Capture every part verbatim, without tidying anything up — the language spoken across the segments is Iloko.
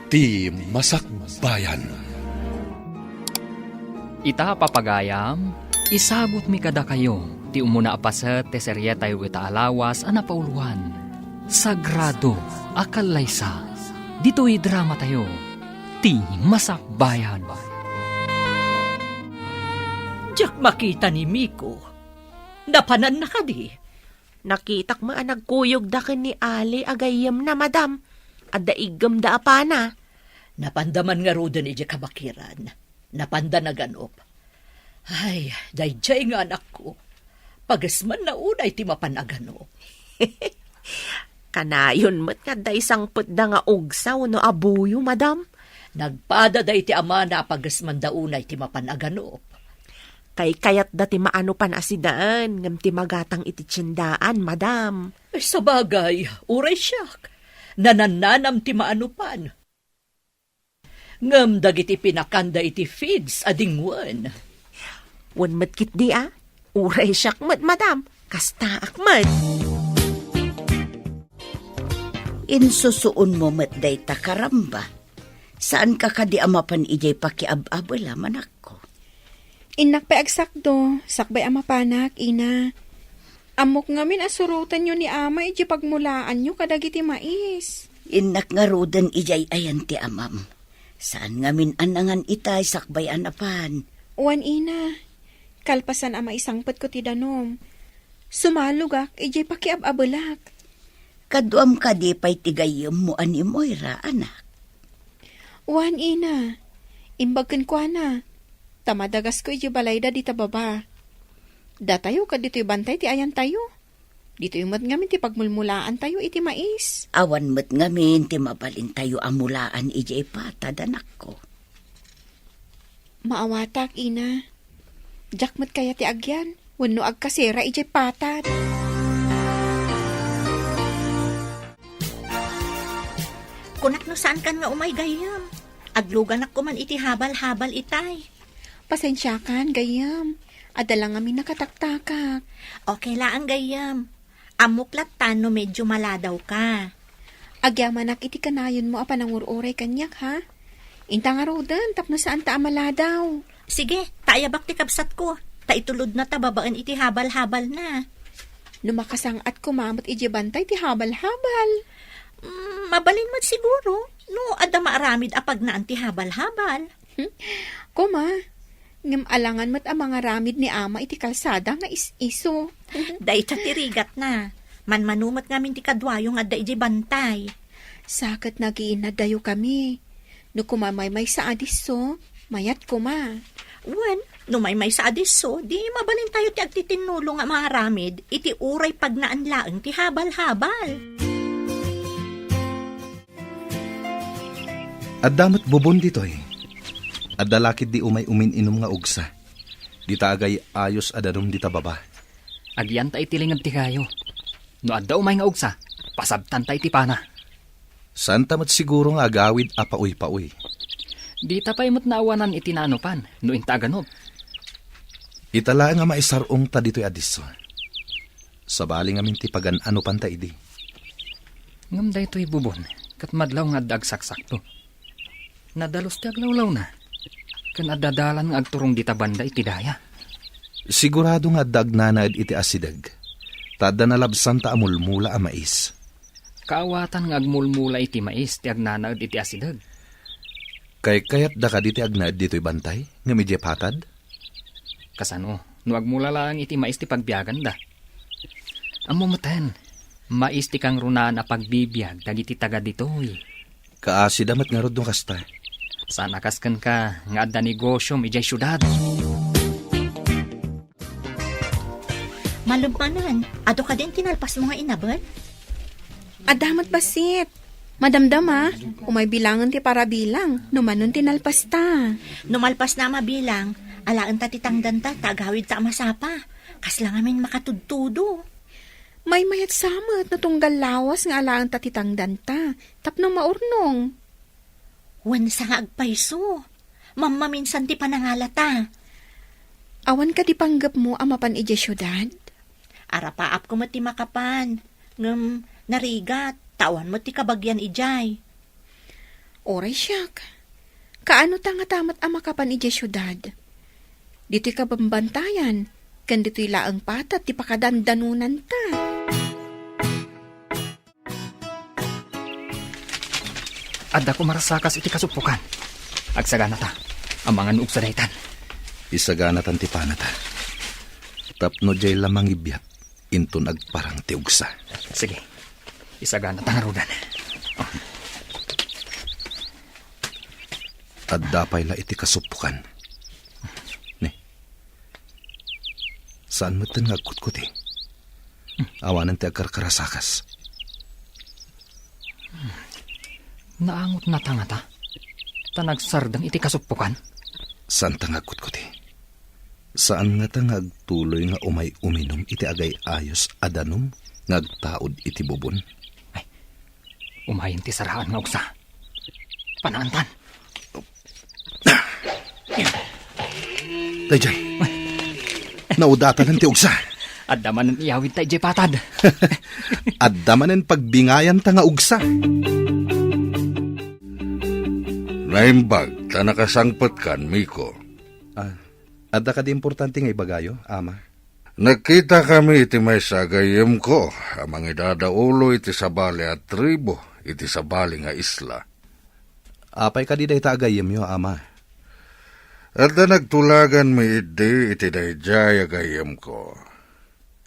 Ti Masakbayan. Ita, papagayam, isagutmi kadakayo ti umuna a paset ti serietayo ita a lawas a napauloan, Sagrado a Kallaysa. Ditoy dramatayo, Ti Masakbayan. Diak makita ni Miko. Napananna kadi? Nakitak met a nagkuyogda ken ni Ali a gayyemna, madam. Adda iggemda a pana. Napanda man ngaruden idiay kabakiran. Napanda naganup. Ay, daydiay nga anakko. Pagesmanna unay ti mapan aganup. Kanayon met nga adda isangpetda nga ugsa wenno abuyo, madam. Nagpada daydi amana a pagesmanda unay ti mapan aganup. Kaykayatda ti maanupan a sidaen, ngem ti magatang iti tiendaan, madam. Sabagay, uray siak. Nanannanam ti maanupan. Ngem dagiti pinakanda iti feeds a dingwen. Wen met ketdi a, uray siak met, madam, kastaak met. Insusuonmo met dayta, karamba. Saanka kadi a mapan idiay pakiab-abela, manakko? Innak pay agsakdo, sakbay a mapanak, ina. Ammok ngamin a surotenyo ni ama idiay pagmulaanyo kadagiti mais. Innak ngaruden idiay ayan ti amam. Saan ngamin a nangan itay sakbay a napan. Wen, ina, kalpasan a maisangpetko ti danum, sumalogak idiay pakiab-abelak. Kaduam kadi pay ti gayyemmo a ni Moira, anak? Wen, ina, imbag kenkuana, ta madagasko idiay balayda dita baba. Datayo ket ditoy bantay ti ayantayo. Ditoy met ngamin ti pagmulmulaantayo iti mais. Awan met ngamin ti mabalintayo a mulaan idiay patad, anakko. Maawatak, ina. Diak met kayat ti agyan wenno agkasera idiay patad. Kunak no saankan nga umay gayyem. Agluganak koman iti habal-habal itay. Pasensiakan, gayyem. Adda la ngamin nakataktakak. Okay laeng, gayyem. Ammok latta no medyo maladawka. Agyamanak iti kanayonmo a panangur-uray kaniak, ha? Inta ngaruden tapno saanta a maladaw. Sige, ta ayabak ti kabsatko, ta itulodna ta babaen iti habal-habalna. No makasang-at koma met idiay bantay ti habal-habal. Mm, mabalin met siguro, no adda maaramid a pagnaan ti habal-habal. Koma, ngem alangan met a mangaramid ni ama iti kalsada nga is-iso. Dayta ti rigatna. Manmano met ngamin ti kaduayo nga adda idiay bantay. Sa ket nagiinnadayokami. No koma maymaysa a disso, mayat koma. Wen, no maymaysa a disso, di mabalintayo ti agtitinnulo nga mangaramid iti uray pagnaan laeng ti habal-habal. Adda met bubon ditoy. Adda la ketdi umay umin-inum nga ugsa. Dita agay-ayos a danum dita baba. Agyanta iti linged ti kayo. No adda umay nga ugsa, pasabtanta iti pana. Saanta met siguro nga agawid a pauypaoy. Dita pay met naawanan iti naanupan, no inta aganup. Ita laeng a maisar-ongta ditoy a disso. Sabali ngamin ti pagan-anupanta idi. Ngem daytoy bubon, ket madlaw nga adda agsaksakto. Nadalus ti aglawlawna, ken adda dalan nga agturong dita banda iti daya. Sigurado nga adda agnanaed iti asideg, ta adda nalabsanta a mulmula a mais. Kaawatan nga agmulmula iti mais ti agnanaed iti asideg. Kaykayatda kadi ti agnaed ditoy bantay, ngem idiay patad? Kasano, no agmula laeng iti mais ti pagbiaganda? Ammo meten, mais ti kangrunaan a pagbibiag dagiti taga ditoy. Kaasida met ngarud no kasta. Saan a kas kenka nga adda negosiom idiay siudad. Malem manen, adu kadin ti nalpasmo nga inabet? Adda met bassit. Madamdama, umay bilangen ti parabilang, no manon ti nalpasta. No malpasna a mabilang, alaenta ti tangdanta ta agawidta a masapa. Kasla ngamin makatudtudo. Maymayat sa met no tunggal lawas nga alaenta ti tangdanta, tapno maurnong. Wen sa nga agpayso. Mammaminsan ti panangalata. Awan kadi panggepmo a mapan idiay siudad? Arapaapko met ti makapan. Ngem narigat, ta awan met ti kabagian idiay. Uray siak. Kaano ta ngata met a makapan idiay siudad? Ditoy kabambantayan, ken ditoy laeng patad ti pakadandanonanta. Adda koma rasakas iti kasuppokan. Agsaganata. Amangan no ugsa daytan. Isaganatan ti panata. Tapno diay la mangibiat, inton agparang ti ugsa. Sige. Isaganata ngaruden. Adda pay la iti kasuppokan. Ne. Saan metten nga agkutkuti. Awanen ti agkarkarasakas. Naangotnata ngata? Ta nagsardeng iti kasuppokan? Saanta nga agkutkuti. Saan ngata nga agtuloy nga umay uminum iti agay-ayos a danum nga agtaud iti bubon? Ay, umayen ti saraan nga ugsa. Panaantan. Daydiay. Naudatanan ti ugsa. Adda manen iyawidta idiay patad. Adda manen pagbingayanta nga ugsa. Naimbag ta nakasangpetkan, Miko. Ah, adda kadi importante nga ibagayo, Ama? Nagkitakami iti maysa a gayyemko a mangidadaulo iti sabali a tribu iti sabali nga isla. Apay kadi dayta a gayyemyo, Ama? Adda nagtulaganmi idi iti daydiay a gayyemko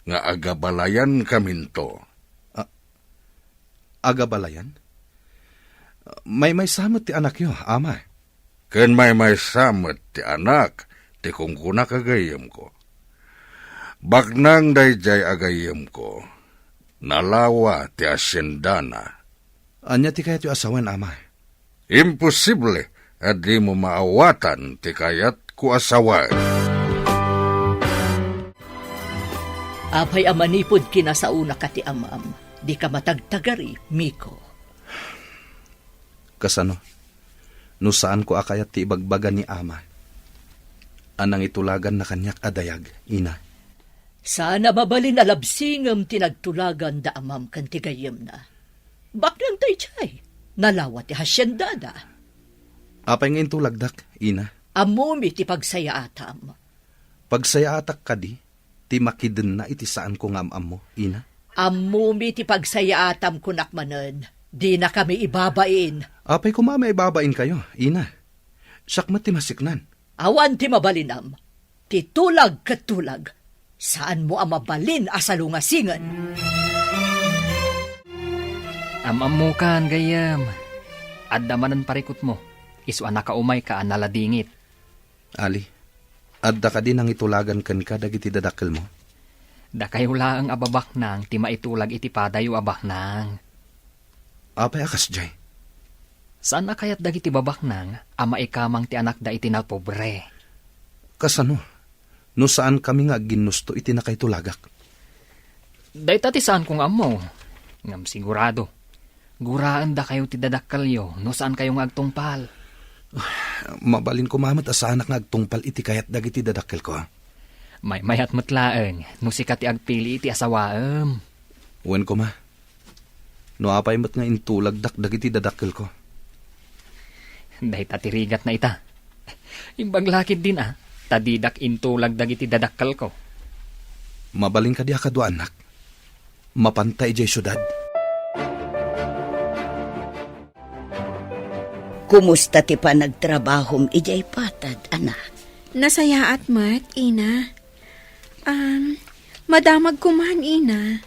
nga agabalayankaminto. A-, agabalayan? Maymaysa met ti anakyo, Ama. Ken maymaysa met ti anak ti kunkunak a gayyemko. Baknang daydiay a gayyemko, nalawa ti haciendana. Ania ti kayatyo a sawen, Ama? Imposible a dimo maawatan ti kayatko a sawen. Apay a manipud kinasaonaka ti amam, dika matagtagari, Miko. Kasano? No saanko a kayat ti ibagbaga ni Ama a nangitulaganna kaniak a dayag, Ina. Saan a mabalin a labsingem ti nagtulagan da amam ken ti gayyemna. Baknang daydiay, nalawa ti haciendada. Apay nga intulagdak, Ina? Ammomi ti pagsayaatam. Pagsayaatak kadi ti makidenna iti saanko nga am-ammo, Ina? Ammomi ti pagsayaatam, kunak manen, dinakami ibabain. Apay koma a maibabainkayo, Ina? Siak met ti masiknan. Awan ti mabalinam. Ti tulag ket tulag. Saanmo a mabalin a salungasingen. Am-ammokan, gayyem. Adda manen parikutmo. Isu a nakaumayka a naladingit. Ali, adda kadi nangitulagan kenka dagiti dadakkelmo? Dakayo laeng a babaknang ti maitulag iti padayo a baknang. Apay a kasdiay? Saan a kayat dagiti babaknang a maikamang ti anakda iti napobre. Kasano? No saankami nga agginnusto iti nakaitulagak? Dayta ti saanko nga ammo. Ngem sigurado, guraendakayo ti dadakkelyo no saankayo nga agtungpal. Mabalin koma met a saanak nga agtungpal iti kayat dagiti dadakkelko. Maymayat met laeng no sika ti agpili iti asawaem. Wen koma, no apay met nga intulagdak dagiti dadakkelko. Dayta ti rigatna ita. Imbag la ketdin a, ta didak intulag dagiti dadakkelko. Mabalin kadi a kaduaannak? Mapanta idiay siudad? Kumusta ti panagtrabahom idiay patad, anak? Nasayaat met, Ina. Um, madamag koman, Ina.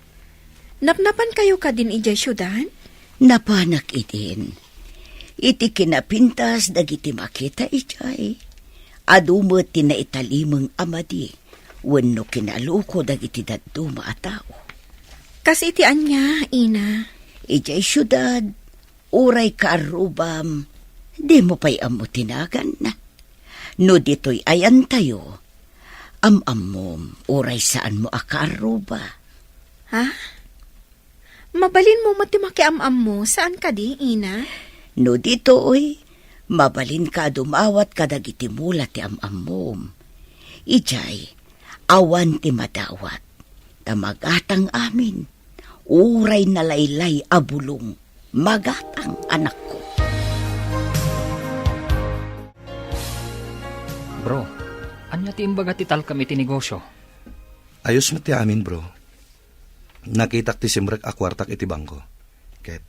Napnapankayo kadin idiay siudad? Napanak idin. Iti kinapintas dagiti makita idiay, adu met ti naitalimeng a madi wenno kinaluko dagiti dadduma a tao. Kas iti ania, Ina? Idiay siudad, uray kaarrubam, dimo pay ammo ti naganna. No ditoy ayantayo, am-ammom, uray saanmo a kaarruba. Ha? Mabalinmo met ti makiam-ammo, saan kadi, Ina? No ditoy, mabalinka a dumawat kadagiti mula ti am-ammom. Idiay, awan ti madawat, ta magatang amin. Uray nalaylay a bulong, magatang, anakko. Ania ti imbaga ti talkem iti negosio? Ayos met ti amin, bro. Nakitak ti simrek a kuartak iti bangko. Ket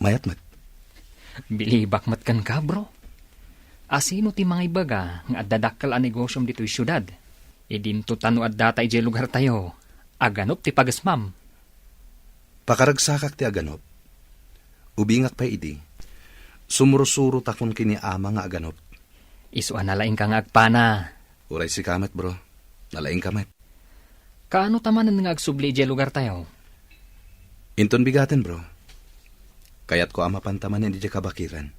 mayat met. Bilibak met kenka, bro. Asino ti mangibaga nga adda dakkel a negosiom ditoy siudad? Idinto ta no adda ta idiay lugartayo, aganop ti pagesmam. Pakaragsakak ti aganop. Ubingak pay idi, sumursurotakon ken ni ama nga aganop. Isu a nalaingka nga agpana. Uray sika met, bro. Nalaingka met. Kaano ta manen nga agsubli idiay lugartayo? Inton bigaten, bro. Kayatko a mapanta manen idiay kabakiran.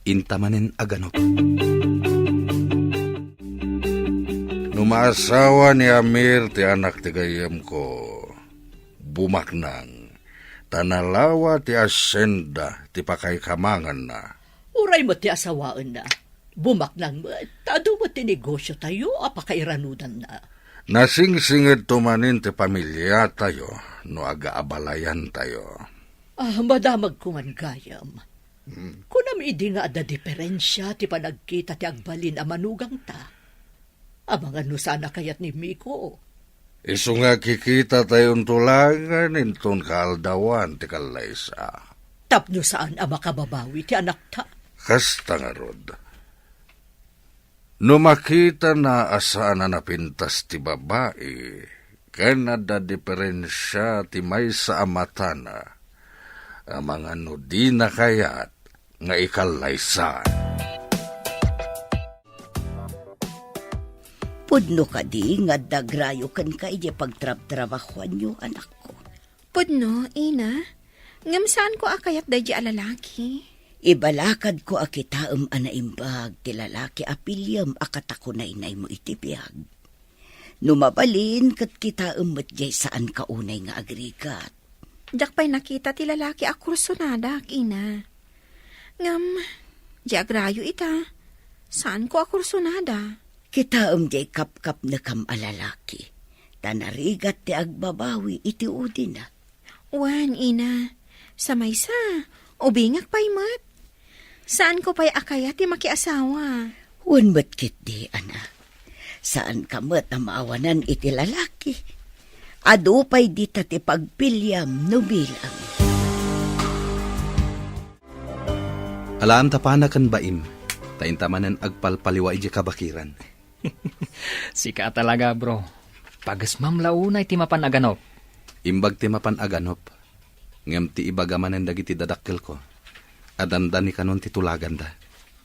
Inta manen aganop. No maasawa ni Amir ti anak ti gayyemko, bumaknang, ta nalawa ti asyenda ti pakaikamanganna. Uray met ti asawaenna, bumaknang met, ta adu met ti negosiotayo a pakairanudanna. Nasingsingedto manen ti pamiliatayo no agaabalayantayo. Ah, madamagko man gayam. Hmm. Kunam idi nga adda diferensia ti panagkita ti agbalin a manugangta? Amangan no saan a kayat ni Miko. Isu nga kikitatayon tulangen inton kaaldawan ti kallaysa. Tapno saan a makababawi ti anakta. Kasta ngarud. No makitana a saan a napintas ti babai, ken adda diferensia ti maysa a matana, amangan no dina kayat nga ikallaysa. Pudno kadi nga adda agrayo kenka idiay pagtrabtrabahoanyo, anakko? Pudno, ina. Ngem saanko a kayat daydi a lalaki. Ibalakadko a kitaem a naimbag ti lalaki a piliem a katakunaynaymo iti biag. No mabalin, ket kitaem met diay saanka unay nga agrigat. Diak pay nakita ti lalaki a kursonadak, ina. Ngem, di agrayo ita. Saanko a kursonada. Kitaem diay kapkapnekam a lalaki, ta narigat ti agbabawi iti udina. Wen, ina, sa maysa, ubingak pay met. Saanko pay a kayat ti makiasawa. Wen met ketdi, anak. Saanka met a maawanan iti lalaki. Adu pay dita ti pagpiliam no bilang. Alaem ta pana ken baim, ta inta manen agpalpaliwa idiay kabakiran. Sika a talaga, bro. Pagesmam la unay ti mapan aganop. Imbag ti mapan aganop. Ngem ti ibaga manen dagiti dadakkelko, a dandani kanon ti tulaganda.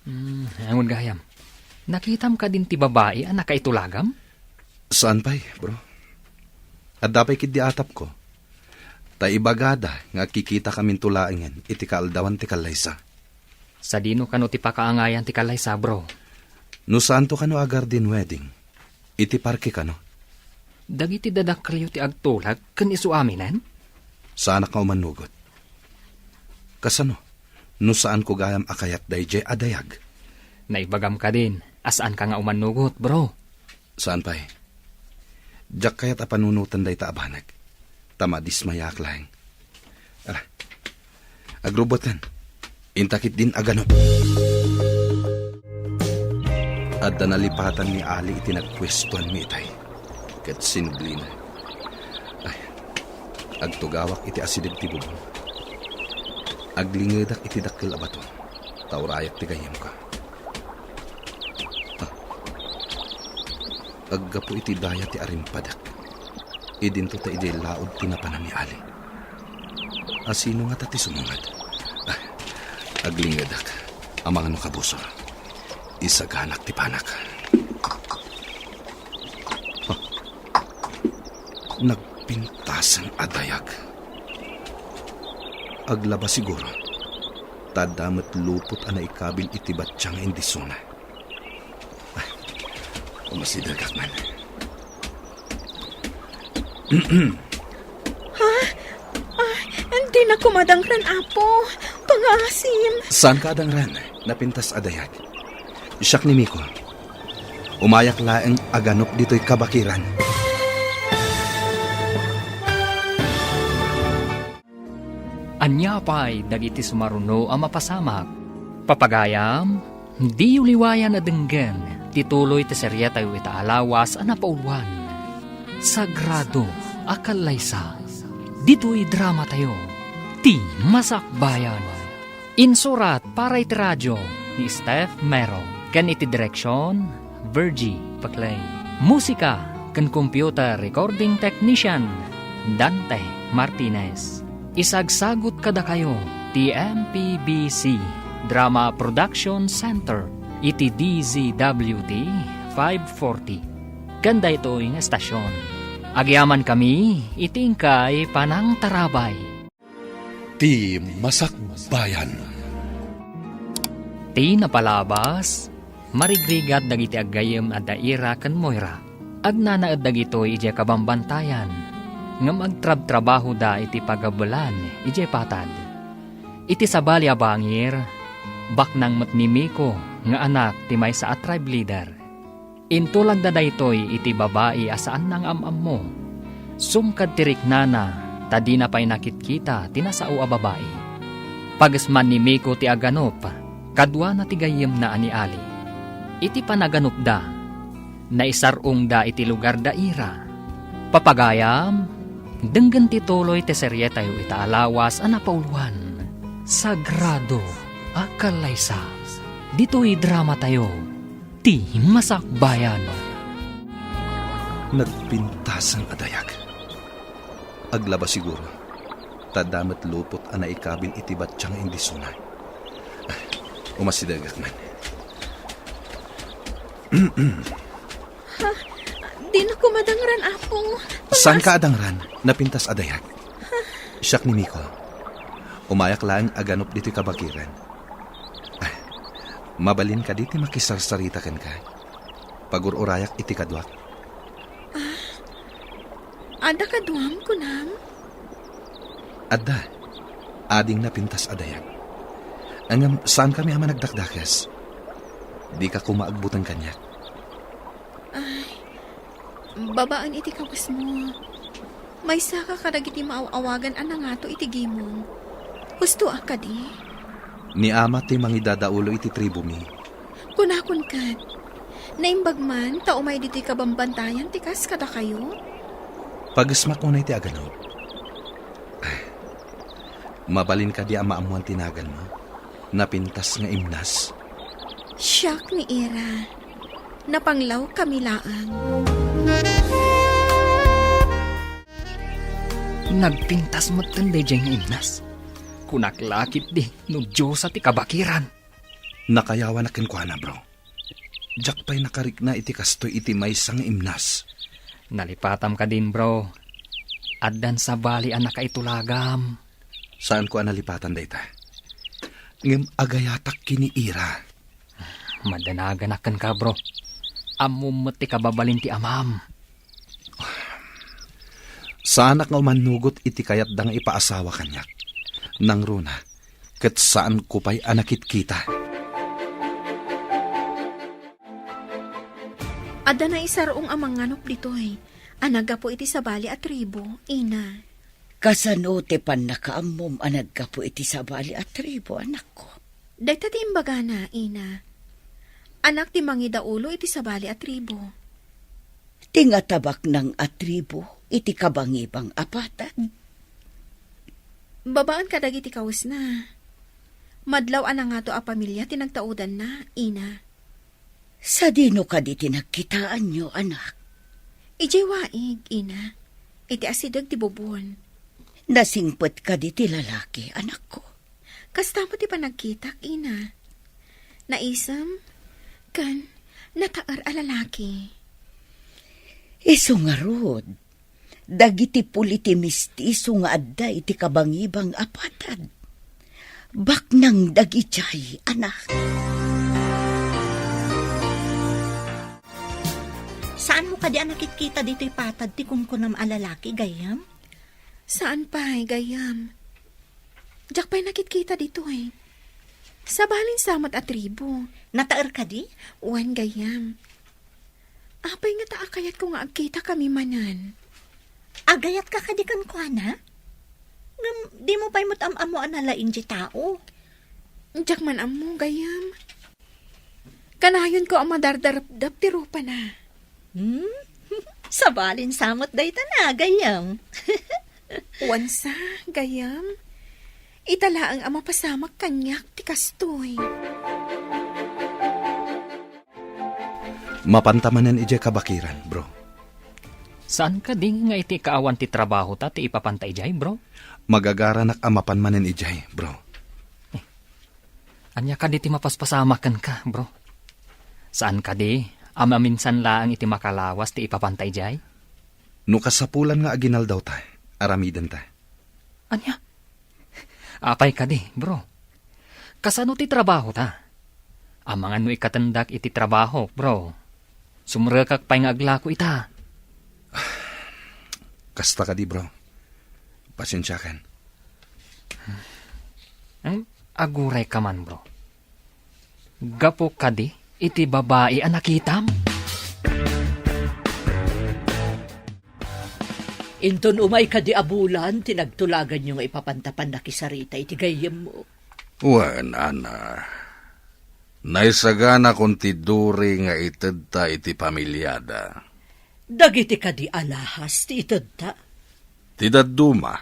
Hmm, angon gayam. Nakitam kadin ti babai a nakaitulagam? Saan pay, bro. Adda pay ketdi atapko. Ta ibagada nga agkikitakam laengen iti kaaldawan ti kallaysa. Sadino kano ti pakaangayan ti kallaysa, bro? No saanto kano a garden wedding, iti parke kano. Dagiti dadakkelyo ti agtulag ken isu aminen? Saanak nga umannugot. Kasano? No saanko gayam a kayat daydiay a dayag? Naibagam kadin a saanka nga umannugot, bro. Saan pay. Diak kayat a panunoten dayta a banag. Ta madismayaak laeng. Ala. Agrubboten. Inta ketdin aganop. Adda nalipatan ni Ali iti nagpuestuanmi itay. Ket sinublina. Ay, agtugawak iti asideg ti bubong. Aglingedak iti dakkel a bato, ta urayak ti gayyemko. Ah. Aggapu iti daya ti arimpadek. Idinto ta idiay laud ti napanan ni Ali. Asino ngata ti sumungad? Ah, aglingedak. Amangan no kabusor. Isaganak ti panak. Ah. Nagpintasen a dayag. Aglaba siguro. Ta adda met lupot a naikabil iti batya nga indisona. Ah, umasidegak man. Ha? Ah, dinak koma adangren, Apo. Pangaasim. Saanka adangren? Napintas a dayag. Siak ni Miko. Umayak laeng aganop ditoy kabakiran. Ania pay dagiti sumaruno a mapasamak? Papagayam, diyo liwayan a denggen Ti tuloy ti serietayo ita a lawas a napauluan, Sagrado a Kallaysa. Ditoy dramatayo, Ti Masakbayan. Insurat para iti radio ni Steph Mero, ken iti direksion, Virgie Paclay. Musika ken computer recording technician, Dante Martinez. Isagsagut kadakayo ti M P B C Drama Production Center iti D Z W T five forty. Ken daytoy nga estasion, agyamankami iti inkay panangtarabay. Ti Masakbayan. Ti napalabas, marigrigat dagiti aggayyem a da Ira ken Moira. Agnanaed dagitoy idiay kabambantayan, ngem agtrabtrabahoda iti pagabelan idiay patad. Iti sabali a bangir, baknang met ni Miko nga anak ti maysa a tribe leader. Intulagda daytoy iti babai a saanna nga am-ammo. Sumkad ti riknana ta dina pay nakitkita ti nasao a babai. Pagesman ni Miko ti aganup, kaduana ti gayyemna a ni Ali. Iti panaganupda, naisar-ongda iti lugar da Ira. Papagayam, denggen ti tuloy ti serietayo ita a lawas a napauluan, Sagrado a Kallaysa. Ditoy dramatayo, Ti Masakbayan. Nagpintasen a dayag. Aglaba siguro, ta adda met lupot a naikabil iti battiang indisuna. Ah, umasidegak man. Dina ko madangran, Apo. Saanka a dangran? Napintas a dayag. Siak ni Miko. Umayak laeng aganup ditoy kabakiran. Ah, mabalin kadi ti makisarsarita kenka? Pagur-urayak iti kaduak. Adda kaduam, kunam? Adda. Ading napintas a dayag. Ngem saankami a managdakdakes. Dika koma agbuteng kaniak. Babaen iti kawesmo, maysaka kadagiti maaw-awagan a nangato iti gimong. Husto a kadi? Ni ama ti mangidadaulo iti tribomi. Kunakon ket, naimbag man ta umay ditoy kabambantayan ti kas kadakayo? Pagesmak unay ti aganup. Ah, mabalin kadi a maammuan ti naganmo? Napintas nga imnas. Siak ni Ira. Napanglaw kami laeng. Nagpintas metten daydiay nga imnas. Kunak la ketdi no Diosa ti kabakiran. Nakayawanak kenkuana, bro. Diak pay nakarikna iti kastoy iti maysa nga imnas. Nalipatam kadin, bro. Addan sabali a nakaitulagam. Saanko a nalipatan dayta. Ngem agayatak ken ni Ira. Madanaganak kenka, bro. Ammom met ti kababalin ti amam. Saanak nga umannugot iti kayatda nga ipaasawa kaniak. Nangruna, ket saanko pay a nakitkita. Adda naisar-ong a manganup ditoy a naggapu iti sabali a tribu, Ina. Kasano ti pannakaammom a naggapu iti sabali a tribu, anakko? Dayta ti imbagana, Ina. Anak ti mangidaulo iti sabali a tribu. Ti ngatabaknang a tribu iti kabangibang a patad. Babaen kadagiti kawesna. Madlaw a nangato a pamilia ti nagtaudanna, Ina. Sadino kadi ti nagkitaanyo, anak? Idiay waig, Ina. Iti asideg ti bubon. Nasingpet kadi ti lalaki, anakko? Kasta met ti panagkitak, Ina. Naisem, ken nataer a lalaki. Isu ngarud, dagiti puli ti mistiso nga adda iti kabangibang a patad. Baknang dagidiay, anak. Saanmo kadi a nakitkita ditoy patad ti kunkunam a lalaki, gayyem? Saan pay, gayyem. Diak pay nakitkita ditoy. Sabalin sa met a tribu. Nataer kadi? Wen, gayyem. Apay ngata a kayatko nga agkitakami manen? Agayatka kadi kenkuana? Ngem dimo pay met am-ammo a nalaing ti tao. Diak man ammo, gayyem. Kanayonko a madardarepdep ti rupana. Hmm? Sabalin sa met dayta na, gayyem. Wen sa, gayyem. Ita laeng a mapasamak kaniak ti kastoy. Mapanta manen idiay kabakiran, bro. Saan kadi nga iti kaawan ti trabahota ti ipapanta idiay, bro? Magagaranak a mapan manen idiay, bro. Ania kadi ti mapaspasamak kenka, bro? Saan kadi a maminsan laeng iti makalawas ti ipapanta idiay? No kasapulan nga aginaldawta, aramidenta. Ania? Apay kadi, bro? Kasano ti trabahota? Amangan no ikatendak iti trabahok, bro. Sumrekak pay nga aglako ita. Kasta kadi, bro. Pasensiakan. Hmm? Agurayka man, bro. Gapu kadi iti babai a nakitam? Inton umay kadi a bulan ti nagtulaganyo nga ipapanta pannakisarita iti gayyemmo? Wen, Ana. Naisaganakon ti duri nga itedta iti familiada. Dagiti kadi alahas ti itedta? Ti dadduma.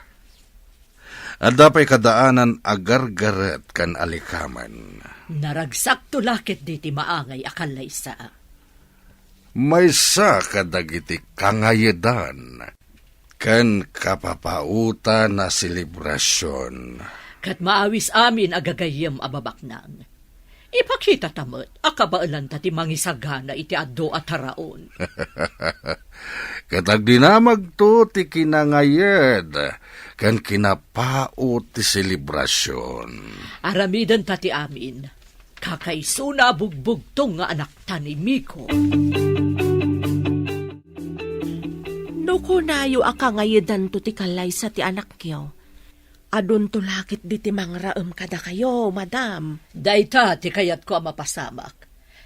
Adda pay kadaanan a gargaret ken alikamen. Naragsakto la ketdi ti maangay a kallaysa. Maysa kadagiti kangayedan ken kapapaotan a selebrasion. Ket maawis amin a gagayyem a babaknang. Ipakitata met a kabaelanta ti mangisagana iti adu a taraon. Ket agdinamagto ti kinangayed ken kinapaot ti selebrasion. Aramidenta ti amin. Kakaisuna a bugbugtong nga anakta ni Miko. No kunayo a kangayedanto ti kallaysa ti anakyo, adunto la ketdi ti mangraem kadakayo, madam. Dayta ti kayatko a mapasamak.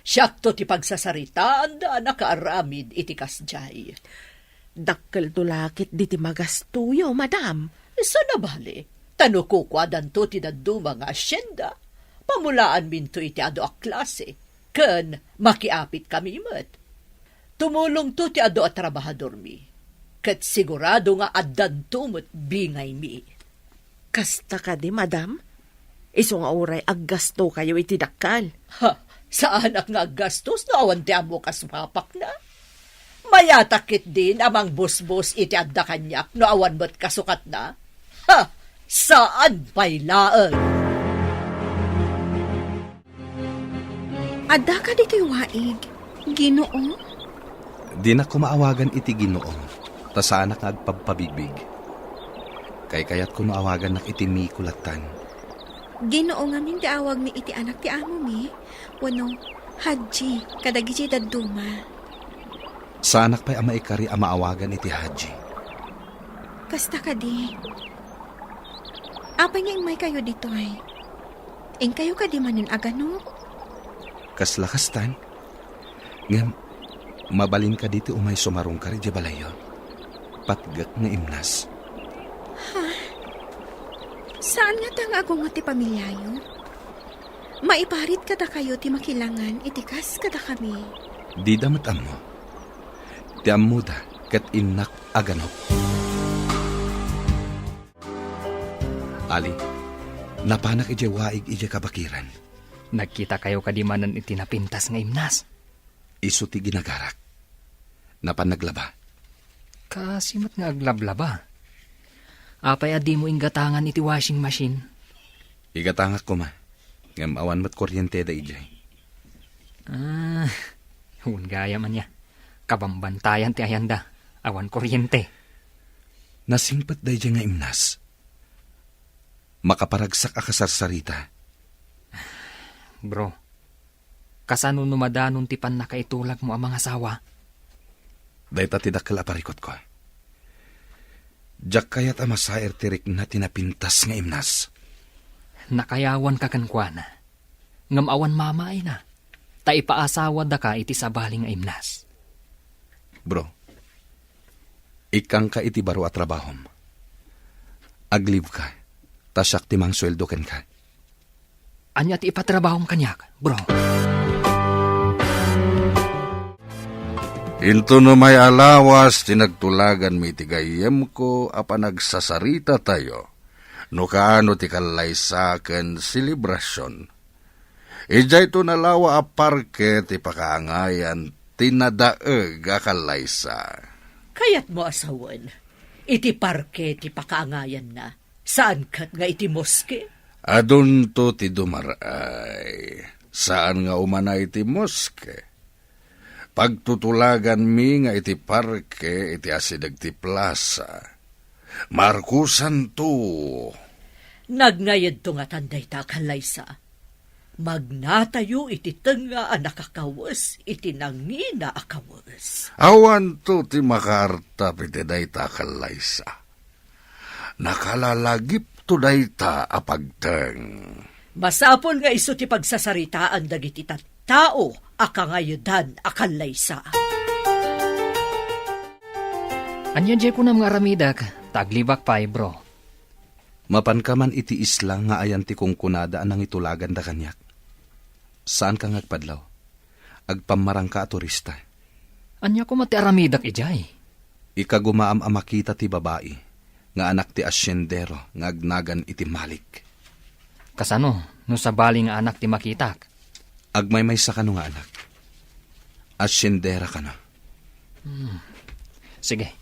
Siakto ti pagsasaritaanda a nakaaramid iti kasdiay. Dakkelto la ketdi ti magastoyo, madam. Saan a bale, ta no kukuadanto ti dadduma nga asienda, pamulaanminto iti adu a klase, ken makiapitkami met. Tumulongto ti adu a trabahadormi, ket sigurado nga addanto met bingaymi. Kasta kadi, madam? Isu nga uray aggastokayo iti dakkel. Ha, saanak nga aggastos no awan ti ammok a sumapakna. Mayatak ketdin a mangbusbus iti adda kaniak no awan met kasukatna. Ha, saan pay laeng. Adda kadi toy waig, Ginoo? Dinak koma awagan iti Ginoo, ta saanak nga agpabpabigbig. Kaykayatko no awagannak iti Miko lattan. Ginoo ngamin ti awagmi iti anak ti amomi, wenno Hadji kadagiti dadduma. Saanak pay a maikari a maawagan iti Hadji. Kasta kadi. Apay nga immaykayo ditoy? Inkayo kadi manen aganop? Kasla kastan. Ngem, mabalin kadi ti umay sumarungkar idiay balayyo? Patgek nga imnas. Ha? Saan ngata nga agungot ti pamiliayo? Maiparit kadakayo ti makilangan iti kas kadakami. Dida met ammo. Ti ammoda ket innak aganop. Ali, napanak idiay waig idiay kabakiran. Nagkitakayo kadi manen iti napintas nga imnas? Isu ti ginagarak. Napan naglaba. Kaasi met nga aglablaba. Apay a dimo inggatangan iti washing machine? Igatangak koma. Ngem awan met kuryenteda idiay. Ah, wen gayam ania. Kabambantayan ti ayanda. Awan kuryente. Nasingpet daydiay nga imnas. Makaparagsak a kasarsarita. Bro, kasano no madanon ti pannakaitulagmo a mangasawa? Dayta ti dakkel a parikutko. Diak kayat a masair ti rikna ti napintas nga imnas. Nakayawanka kenkuana, ngem awan mamaayna, ta ipaasawadaka iti sabali nga imnas. Bro, ikkanka iti baro a trabahom. Aglibka, ta siak ti mangsueldo kenka. Ania ti ipatrabahom kaniak, bro? Intono may alawas ti nagtulaganmi iti gayyemko a panagsasarita tayo, no kaano ti kallaysa ken selebrasion. Idiayto nalawa a parke ti pakaangayan ti nadaeg a kallaysa. Kayatmo a sawen, iti parke ti pakaangayanna, saan ket nga iti moske? Adunto ti dumar-ay. Saan nga umana iti moske. Pagtutulaganmi nga iti parke iti asideg ti plasa. Markusanto. Nagngaydto ngatan dayta a kallaysa. Magnatayo iti tengnga a nakakawes iti nangina a kawes. Awanto ti makaartap iti dayta a kallaysa. Nakalalagipto dayta a pagteng. Masapul nga isu ti pagsasaritaan dagiti tattao a kangayedan a kallaysa. Ania diay kunam nga aramidek, ta aglibak pay, bro? Mapanka man iti isla nga ayan ti kunkunada a nangitulaganda kaniak? Saanka nga agpadlaw. Agpammarangka a turista. Ania koma ti aramidek idiay? Ikagumaam a makita ti babai nga anak ti asiendero nga agnagan iti Malik. Kasano no sabali nga anak ti makitak? Agmaymaysa kano nga anak. Asiendera kano. Hmm. Sige.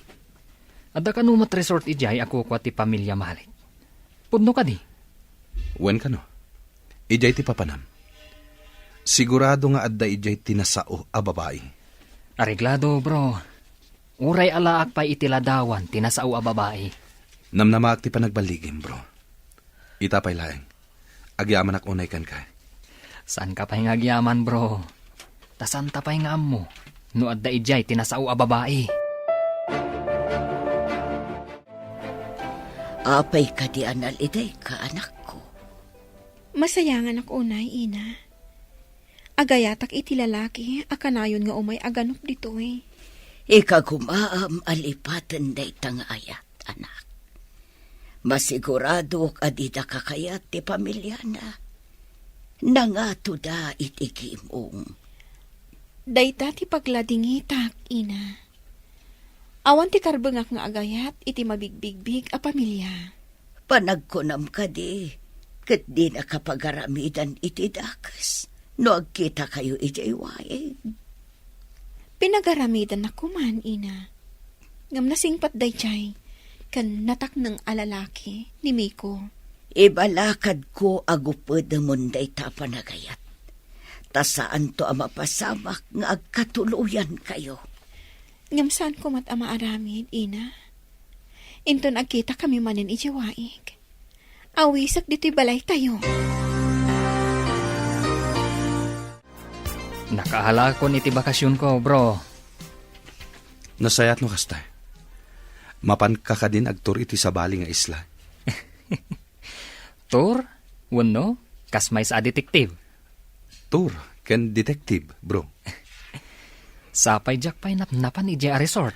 Adda kano met resort idiay a kukua ti pamilia Malik? Pudno kadi? Wen kano. Idiay ti papanam. Sigurado nga adda idiay ti nasao a babai. Areglado, bro. Uray alaak pay iti ladawan ti nasao a babai. Namnamaak ti panagballigim, bro. Ita pay laeng. Agyamanak unay kenka. Saanka pay nga agyaman, bro? Ta saanta pay nga ammo no adda idiay ti nasao a babai. Apay kadi a nalidayka, anakko? Masayanganak unay, ina. Agayatak iti lalaki a kanayon nga umay a ganup ditoy. Ikagumaam a lipaten dayta nga ayat, anak. Masiguradok a dida kakayat ti pamiliana. Nangatoda iti gimong. Dayta ti pagladingitak, ina. Awan ti karbengak nga agayat iti mabigbigbig a pamilia. Panagkunam kadi, ket dinaka pagaramidan iti dakes no agkitakayo idiay waig? Pinagaramidannak koman, ina. Ngem nasingpet daydiay ken natakneng a lalaki ni Miko. Ibalakadko a gupedemon dayta a panagayat, ta saanto a mapasamak nga agkatuloyankayo. Ngem saanko met a maaramid, ina. Inton agkitakami manen idiay waig, awisek ditoy balaytayo. Nakaalakon iti bakasionko, bro. Nasayaat no kasta. Mapanka kadin agtour iti sabali nga isla? Tour? Wenno, kas maysa a detective? Tour ken detective, bro. Sapay diak pay napnapan idiay a resort.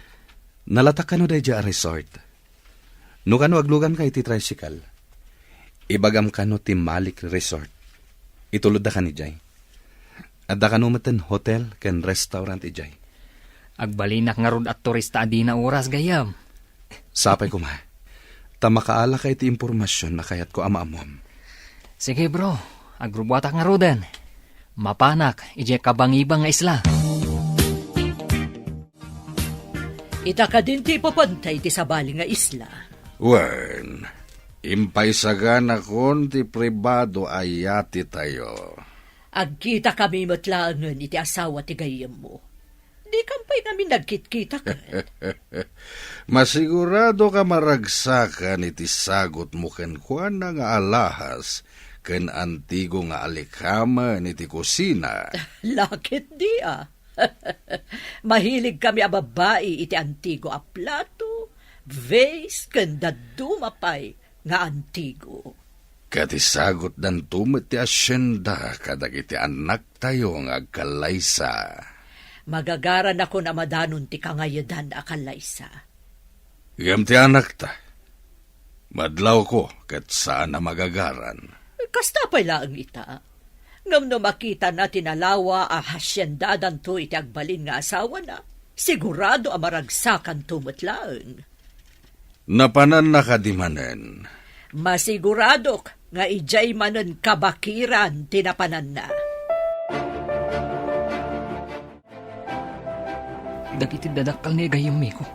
Nalatak kano daydiay a resort? No kano agluganka iti tricycle, ibagam kano ti Malik Resort. Itulodda kan idiay. Adda kano metten hotel ken restaurant idiay. Agbalinak ngarud a turista a dina oras, gayyem. Sapay koma. Ta makaalaka iti impormasion a kayatko a maammuam. Sige, bro. Agrubuatak ngaruden. Mapanak idiay kabangibang nga isla. Ita kadin ti ipapanta iti sabali nga isla. Wen, impaisaganakon ti pribado a yatitayo. Agkitakami met laengen iti asawa ti gayyemmo. Dikam pay ngamin nagkitkita ket. Masigurado ka maragsakan iti sagutmo kenkuana nga alahas ken antigo nga alikamen iti kusina. Laketdi a. Mahilig kami a babbai iti antigo a plato, vase, ken dadduma pay nga antigo. Ket isagutdanto met ti asienda kadagiti annaktayo nga agkallaysa. Magagaranakon a madanon ti kangayedan a kallaysa. Ngem ti anakta, madlawko ket saan a magagaran. Kasta pay laeng ita. Ngem no makitana ti nalawa a hasiendadanto iti agbalin nga asawana, Sigurado a maragsakanto met laeng. Napananna kadi manen? Masiguradok nga idiay manen kabakiran ti napananna. Dagiti dadakkel ni gayyem Miko,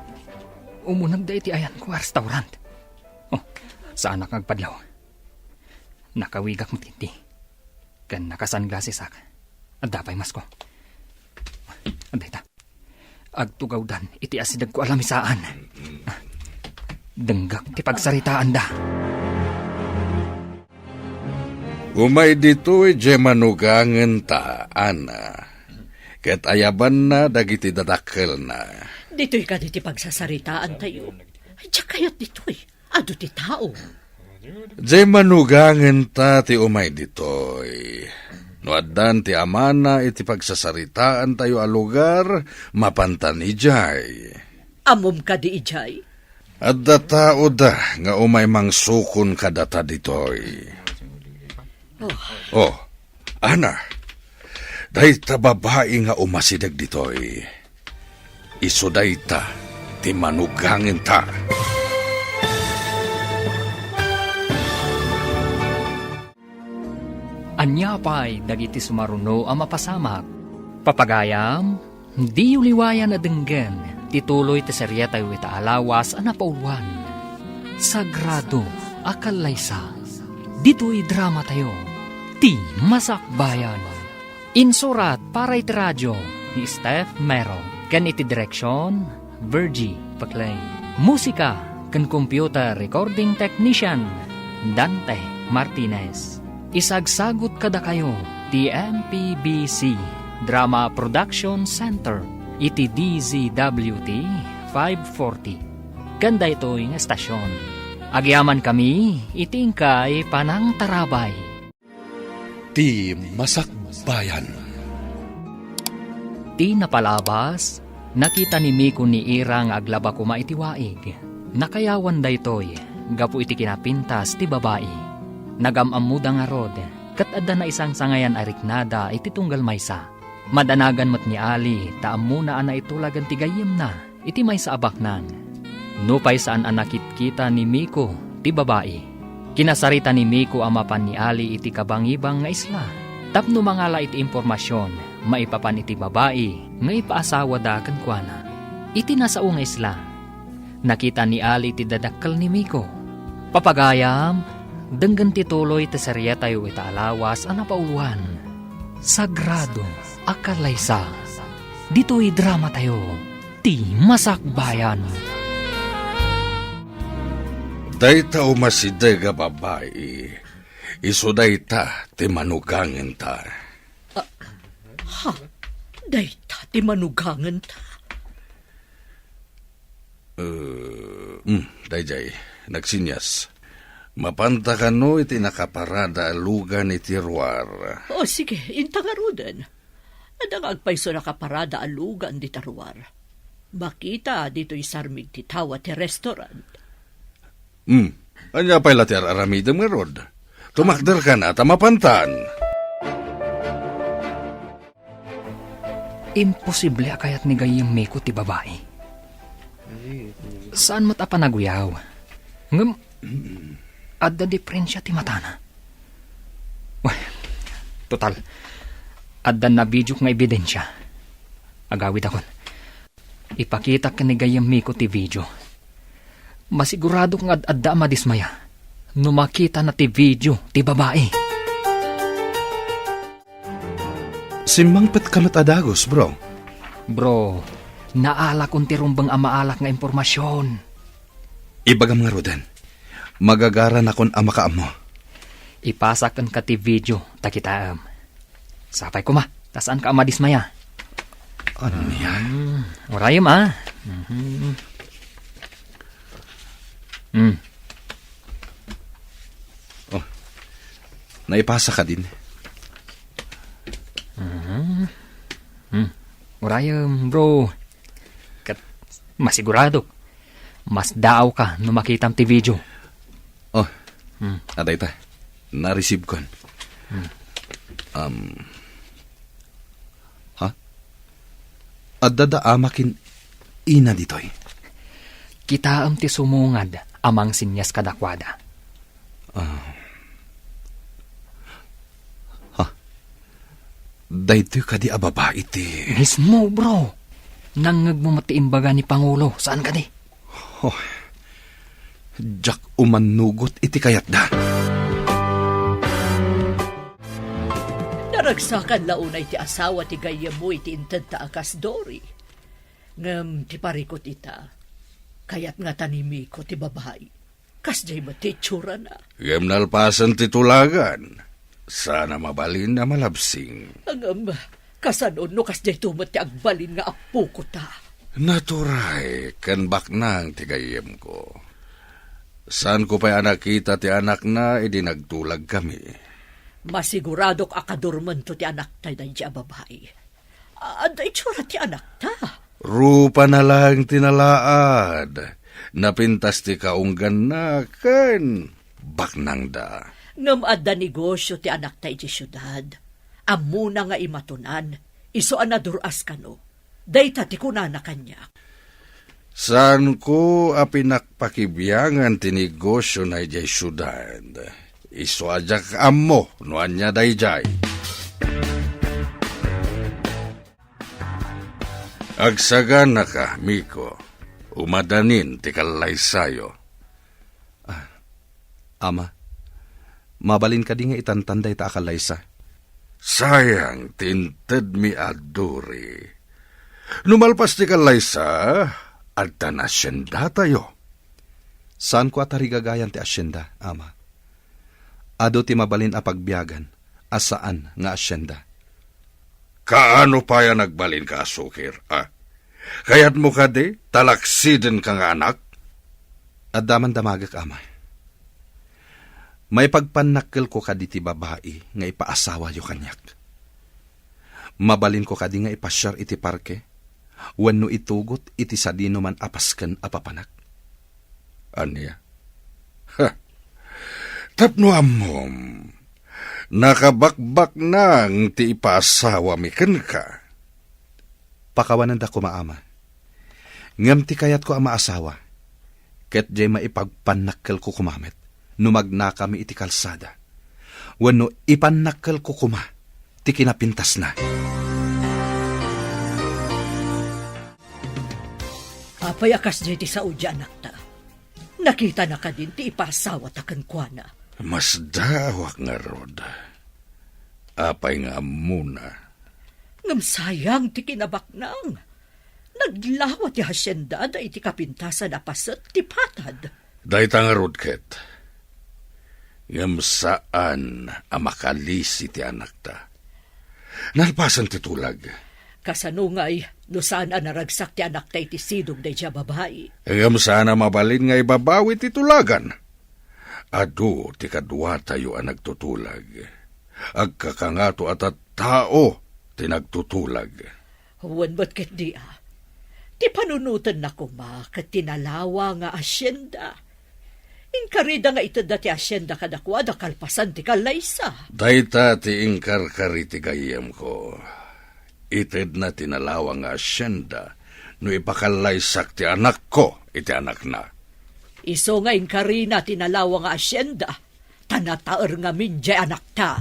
umunegda iti ayanko a restaurant. Oh, saanak nga agpadlaw. Nakawigak met ketdi. Ken nakasunglassesak. Adda pay masko. Adda ita. Agtugawdan iti asidegko a lamisaan. Denggak ti pagsaritaanda. Umay ditoy diay manugangenta, Ana. Ket ayabanna dagiti dadakkelna. Ditoy kadi ti pagsasaritaantayo? Diak kayat ditoy. Adu ti tao. Diay manugangenta ti umay ditoy. No addan ti amana iti pagsasaritaantayo a lugar, mapantan idiay. Ammom kadi idiay? Adda taoda nga umay mangsukon kadata ditoy. Oh. Oh, Ana, dayta babai nga umasideg ditoy. Isu dayta ti manugangenta. Ania pay dagiti sumaruno a mapasamak? Papagayam, diyo liwayan a denggen ti tuloy ti serietayo ita a lawas a napauluan, Sagrado a Kallaysa. Ditoy dramatayo, ti Masakbayan. Insurat para iti radio ni Steph Mero ken iti direksion, Virgie Paclay. Musika ken computer recording technician, Dante Martinez. Isagsagut kadakayo ti M P B C Drama Production Center iti D Z W T five forty. Ken daytoy nga estasion, agyamankami iti inkay panangtarabay. Ti Masakbayan. Ti napalabas, nakita ni Miko ni Ira nga aglaba koma iti waig. Nakayawan daytoy gapu iti kinapintas ti babai. Nagam-ammoda ngarud, ket adda naisangsangayan a riknada iti tunggal maysa. Madanagan met ni Ali ta ammona a naitulagan ti gayyemna iti maysa a baknang. Nupay saan a nakitkita ni Miko ti babai, kinasarita ni Miko a mapan ni Ali iti kabangibang nga isla tapno mangala iti impormasion maipapan iti babai nga ipaasawada kenkuana. Iti nasao nga isla, nakita ni Ali ti dadakkel ni Miko. Papagayam, denggen ti tuloy ti serietayo ita a lawas a napauluan, Sagrado a Kallaysa. Ditoy dramatayo, ti Masakbayan. Dayta umasideg a babai, isu dayta ti manugangenta. Ah, ha? Dayta ti manugangenta? Eh, mm, daydiay, nagsinyas. Mapanta kano iti nakaparada a lugan iti ruar? O, sige, inta ngaruden. Adda nga agpayso nakaparada a lugan dita ruar. Makita ditoy sarmig ti tawa ti restaurant. Hmm. Ania pay la ti ar-aramidem ngarud? Tumakder kana ta mapantan. Imposible a kayat ni gayyem Miko ti babai. Saan met a panaguyaw. Ngem, adda diferensia ti matana. Wen, total, adda nabidiok nga ebidensia. Agawidakon. Ipakitak ken ni gayyem Miko ti video. Masiguradok nga ad-adda a madismaya no makitana ti video ti babai. Simmangpetka met a dagus, bro. Bro, naalakon ti rumbeng a maalak nga impormasion. Ibagam ngaruden, magagaranakon a makaammo. Ipasak kenka ti video ta kitaem. Sapay koma, ta saanka a madismaya. Ania? Hmm, urayem, a. Mhm. Hmm. Oh, naipasa kadin. Mhm. Hmm. Urayem, bro. Ket masiguradok, masdaawka no makitam ti video. Oh, hmm. Adda ita. Na-receive kon. Hmm. Um, ha? Adda da ama ken Ina ditoy. Kitaem ti sumungad a mangsinnias kadakuada. Ah. Ha? Daytoy kadi a babai ti Mismo, bro. Nangngegmo met ti imbaga ni Pangulo, saan kadi? Oh. Diak umannugot iti kayatda. Naragsakan la unay ti asawa ti gayyemmo iti intedta a kas Dory. Ngem ti parikut ita, kayat ngata ni Miko ti babai. Kasdiay met ti itsurana. Ngem nalpasen ti tulagan, saan a mabalin a malabsing. Ngem, kasano no kasdiayto met ti agbalin nga appoko ta? Naturay ken baknang ti gayyemko. Saanko pay a nakita ti anakna idi nagtulagkami. Masiguradok a kadurmento ti anakta daydi a babai. Adda itsura ti anakta. Rupana laeng ti nalaad. Napintas ti kaungganna ken baknangda. Ngem adda negosio ti anakta iti siudad. Ammona nga imatonan, isu a nadur-as kano. Dayta ti kunana kaniak. Saanko a pinakpakibiangan ti negosiona idiay siudad. Isu a diak ammo no ania daydiay. Agsaganaka, Miko. Umadanin ti kallaysayo. Ah, Ama, mabalin kadi nga itantan dayta a kallaysa? Sayang ti intedmi a Dory. No malpas ti kallaysa, addan asyendatayo. Saanko a tarigagayan ti asyenda, Ama. Adu ti mabalin a pagbiagan a saan nga asyenda. Kaano pay a nagbalinka a sukir, a? Kayatmo kadi, talaksidenka nga anak? Adda man damagek, Ama. Maipagpannakkelko kadi ti babai nga ipaasawayo kaniak. Mabalinko kadi nga ipasiar iti parke wenno itugot iti sadinoman a pasken a papanak? Ania? Ha! Tapno ammom, nakabakbaknang ti ipaasawami kenka. Pakawanenda koma, Ama. Ngem ti kayatko a maasawa, ket diay maipagpannakkelko koma met no magnakami iti kalsada, wenno ipannakkelko koma ti kinapintasna. Apay a kasdiay ti sao diay anakta? Nakitana kadin ti ipasawata kenkuana? Masdaawak ngarud. Apay nga ammona? Ngem sayang ti kinabaknang. Naglawa ti haciendada iti kapintasan a paset ti patad. Dayta ngarud ket. Ngem saan a makalisi ti anakta. Nalpasen ti tulag. Kasano ngay no saan a naragsak ti anakta iti sidong daydiay a babai? Ngem saan a mabalin nga ibabawi ti tulagan. Adu ti kaduatayo a nagtutulag. Agkakangato a tattao ti nagtutulag. Wen met ketdi a, ti panunotenna koma ket ti nalawa nga asienda. Inkarida nga itedda ti asienda kadakuada kalpasan ti kallaysa. Dayta ti inkarkari ti gayyemko. Itedna ti nalawa nga asienda no ipakallaysak ti anakko iti anakna. Isu nga inkarina ti nalawa nga asienda, ta nataer ngamin diay anakta.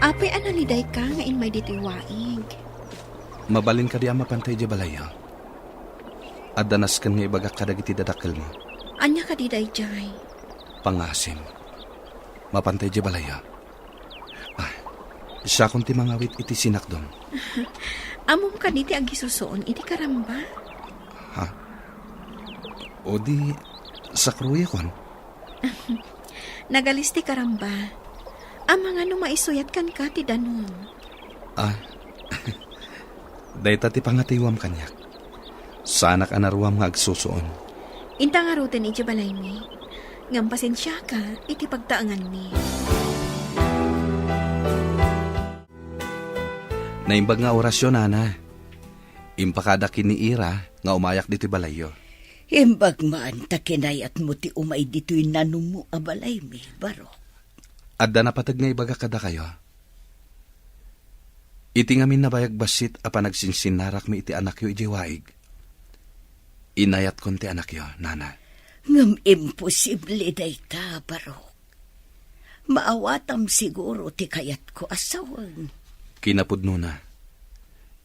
Apay a nalidayka nga immay ditoy waig? Mabalin kadi a mapantay idiay balayyo? Adda nasken nga ibagak kadagiti dadakkelmo. Ania kadi daydiay? Pangasim. Mapantay idiay balayyo. Ah, siakon ti mangawit iti sinakdom. Ammom kadi ti agisusuon iti karamba? Ha? O di, sakruyakon? Nagalis ti karamba. Amangan no maisuyat kenka ti danum. Ah, dayta ti pangatiwam kaniak. Saanak a naruam nga agsusuon. Inta ngaruden idiay balaymi. Ngem pasensiaka iti pagtaenganmi. Naimbag nga orasyo, Nana. Impakadak ken ni Ira nga umayak ditoy balayyo. Imbag man ta kinayatmo ti umay ditoy nanummo a balaymi, Barok. Adda napateg nga ibagak kadakayo. Iti ngamin nabayag bassit a panagsinsinnarakmi iti anakyo idiay waig, inayatkon ti anakyo, nana. Ngem imposible dayta, Barok. Maawatam siguro ti kayatko a sawen. Kinapudnona,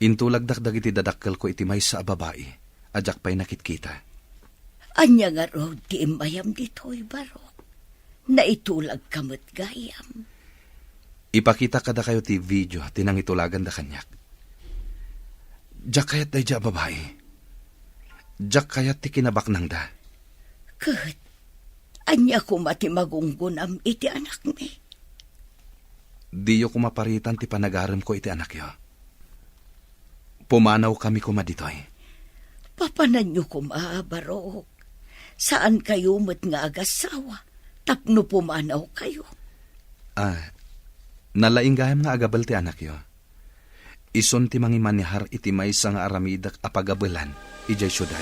intulagdak dagiti dadakkelko iti maysa a babai a diak pay nakitkita. Ania ngarud ti immayam ditoy, Barok? Naitulagka met gayam. Ipakitak kadakayo ti video ti nangitulaganda kaniak. Diak kayat daydiay a babai. Diak kayat ti kinabaknangda. Ket ania koma ti magunggonam iti anakmi? Diyo koma paritan ti panagaremko iti anakyo. Pumanawkami koma ditoy. Papananyo koma, Barok. Saankayo met nga agasawa tapno pumanawkayo. Ah, nalaing gayam nga agabel ti anakyo. Isun ti mangimanehar iti maysa nga aramidek a pagabelan idiay siudad.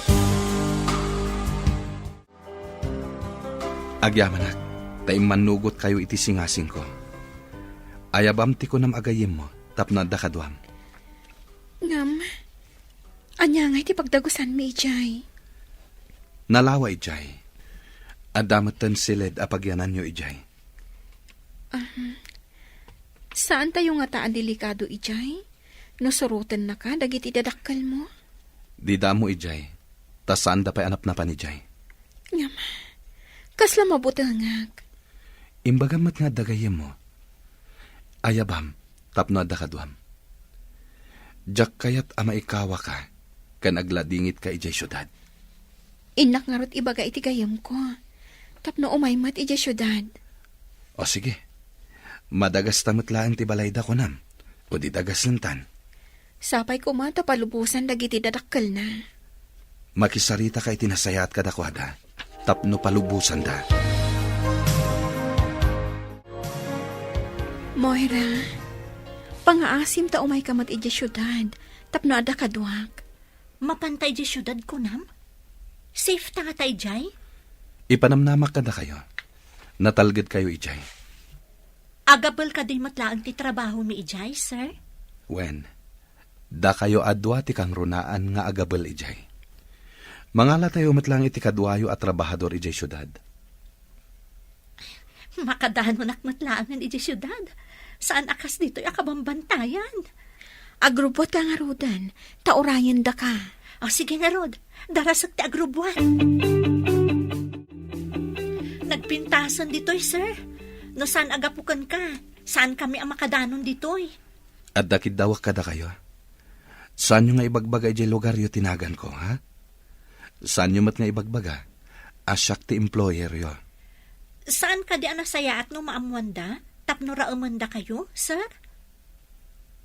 Agyamanak, ta immannugotkayo iti singasingko. Ayabam ti kunam a gayyemmo tapno adda kaduam. Ngem, ania ngay ti pagdagusanmi idiay? Nalawa idiay. Adda metten siled a pagyananyo idiay. Ahem. Saantayo ngata a delikado idiay? No surotennaka dagiti dadakkelmo? Dida ammo idiay, ta saanda pay a napnapan idiay. Ngem, kasla mabutengak. Imbagam met nga adda gayyemmo. Ayabam tapno adda kaduam. Diak kayat a maikawaka ken agladingitka idiay siudad. Innak ngarud ibaga iti gayyemko tapno umay met idiay siudad. O sige, madagasta met laeng ti balayda, kunam, o di dagasenta. Sapay koma ta palubosan dagiti dadakkelna. Makisaritaka iti nasayaat kadakuada tapno palubosanda. Moira, pangaasim ta umayka met idiay siudad tapno adda kaduak. Mapanta idiay siudad, kunam? Safe ta ngata idiay? Ipanamnamak kadakayo. Natalgedkayo idiay. Agabel kadi met laeng ti trabahomi idiay, sir? Wen, dakayo a dua ti kangrunaan nga agabel idiay. Mangalatayo met laeng iti kaduayo a trabahador idiay siudad. Makadanonak met laengen idiay siudad. Saan a kas ditoy a kabambantayan. Agrubbuatka ngaruden, ta urayendaka. O, sige ngarud, darasek ti agrubbuat. Nagpintasen ditoy, sir. No saan a gapu kenka, saankami a makadanon ditoy. Adda kiddawak kadakayo. Saanyo nga ibagbaga idiay lugaryo ti naganko, ha? Saanyo met nga ibagbaga a siak ti employeryo. Saan kadi a nasayaat no maammoanda tapno raemendakayo, sir?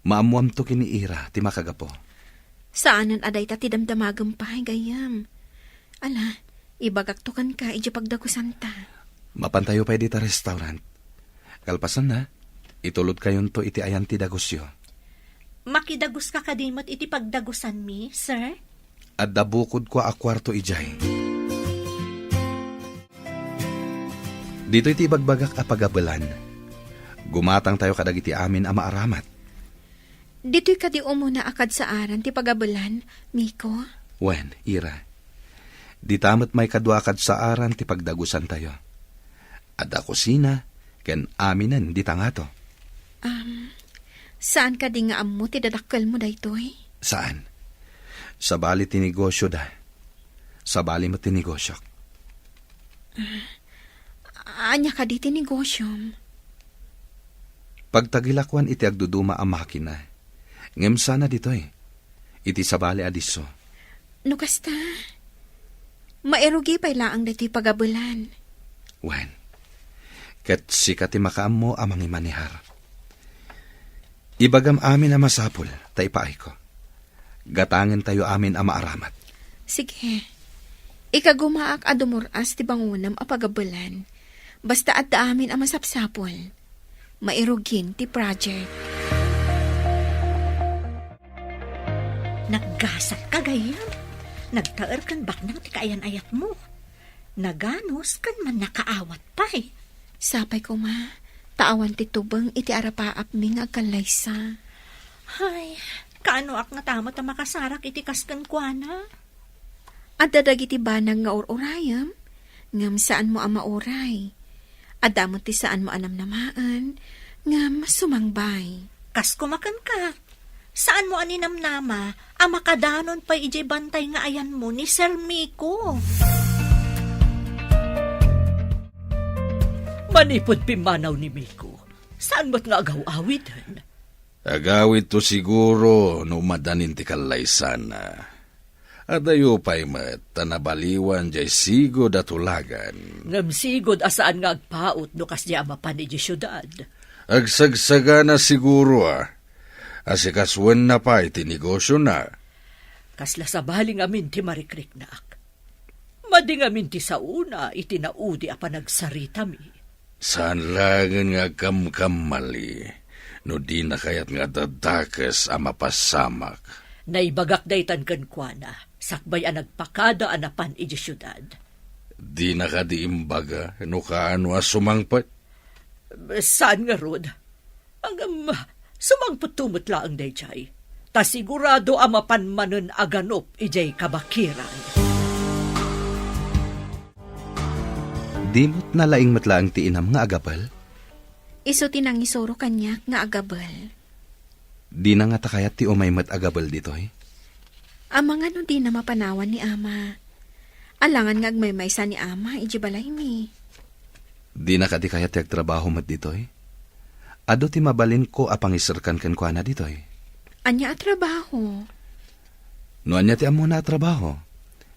Maammoamto ken ni Ira ti makagapu. Saanen a dayta ti damdamagem pay, gayyem. Ala, ibagakto kenka idiay pagdagusanta. Mapantayo pay dita restaurant. Kalpasanna, itulodkayonto iti ayan ti dagusyo. Makidaguska kadi met iti pagdagusanmi, sir? Adda bukodko a kuarto idiay. Ditoy ti ibagbagak a pagabelan. Gumatangtayo kadagiti amin a maaramat. Ditoy kadi umuna a kadsaaran ti pagabelan, Miko? Wen, Ira. Dita met maikadua a kadsaaran ti pagdagusantayo. Adda kusina ken aminen dita ngato. Am, saan kadi nga ammo ti dadakkelmo daytoy? Saan. Sabali ti negosyoda. Sabali met ti negosyok. Ah, ania kadi ti negosyom? Pagtagilakoan iti agduduma a makina. Ngem saan a ditoy. Iti sabali a disso. No kasta, mairugi pay laeng daytoy pagabelan. Wen, ket sika ti makaammo a mangimanehar. Ibagam amin a masapul ta ipaayko. Gatangentayo amin a maaramat. Sige. Ikagumaak a dumur-as ti bangonem a pagabelan. Basta adda amin a masapsapul. Mairugin ti project. Naggasat ka, gayyem. Nagtaer ken baknang ti kaayan-ayatmo. Naganos ken mannakaawat pay. Sapay koma, ta awan ti tubeng iti arapaapmi nga agkallaysa. Ay, kaanoak ngata met a makasarak iti kas kenkuana? Adda dagiti banag nga ur-urayem, ngem saanmo a mauray. Adda met ti saanmo a namnamaen, ngem sumangbay. Kas koma kenka, saanmo a ninamnama a makadanon pay idiay bantay nga ayanmo ni Sir Miko. Manipud pimmanaw ni Miko, saan met nga agaw-awiden? Agawidto siguro no umadanin ti kallaysana. Adayo pay met ta nabaliwan jay sigud a tulagan. Ngem sigud a saan nga agpaut no kasdiay a mapan idiay siudad. Agsagsagana siguro a, asikasuenna pay ti negosiona. Kasla sabali ngamin ti marikriknak. Madi ngamin ti saona iti naudi a panagsaritami. Saan laengen nga agkamkammali no dina kayat nga adda dakes a mapasamak. Naibagak daytan kenkuana, sakbay a nagpakada a napan idiay siudad. Dina kadi imbaga no kaano a sumangpet? Saan ngarud? Ngem, sumangpetto met laeng daydiay, ta sigurado a mapan manen a ganup idiay kabakiran. Di met nalaing met laeng ti inam nga agabel? Isu ti nangisuro kaniak nga agabel. Dina ngata kayat ti umay met agabel ditoy? Amangan no dina mapanawan ni Ama. Alangan nga agmaymaysa ni Ama idiay balaymi. Dina kadi kayat ti agtrabaho met ditoy? Adu ti mabalinko a pangiserkan kenkuana ditoy. Ania a trabaho? No ania ti ammona a trabaho,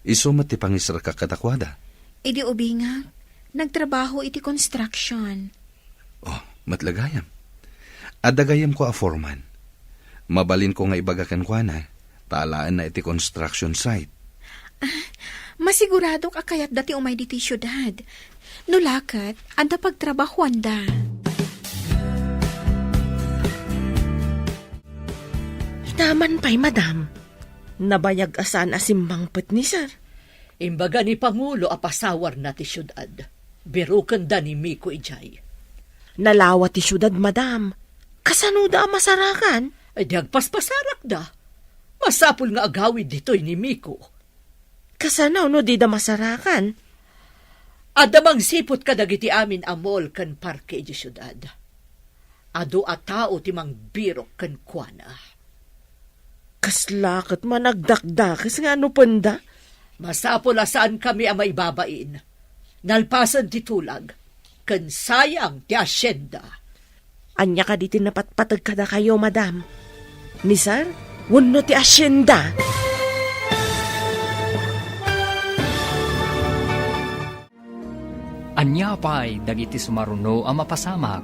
isu met ti pangiserkak kadakuada. Idi ubingak, nagtrabaho iti construction. Oh, met la gayam. Adda gayyemko a foreman. Mabalinko nga ibaga kenkuana, ta alaenna iti construction site. Ah, masiguradok a kayatda ti umay ditoy siudad. No la ket, adda pagtrabahoanda. Ita man pay, madam. Nabayag a saan a simmangpet ni sir. Imbaga ni Pangulo a pasawarna ti siudad. Birokenda ni Miko idiay. Nalawa ti siudad, madam. Kasanoda a masarakan? Ay, di agpaspasarakda. Masapul nga agawid ditoy ni Miko. Kasano no dida masarakan? Adda mangsiput kadagiti amin a mall ken parke idiay siudad. Adu a tao ti mangbirok kenkuana. Kasla ket managdakdakes nga anupenda? Masapul a saankami a maibabain. Nalpasen ti tulag, ken sayang ti asienda. Ania kadi ti napatpateg kadakayo, madam? Ni sir wenno ti asienda? Ania pay dagiti sumaruno a mapasamak?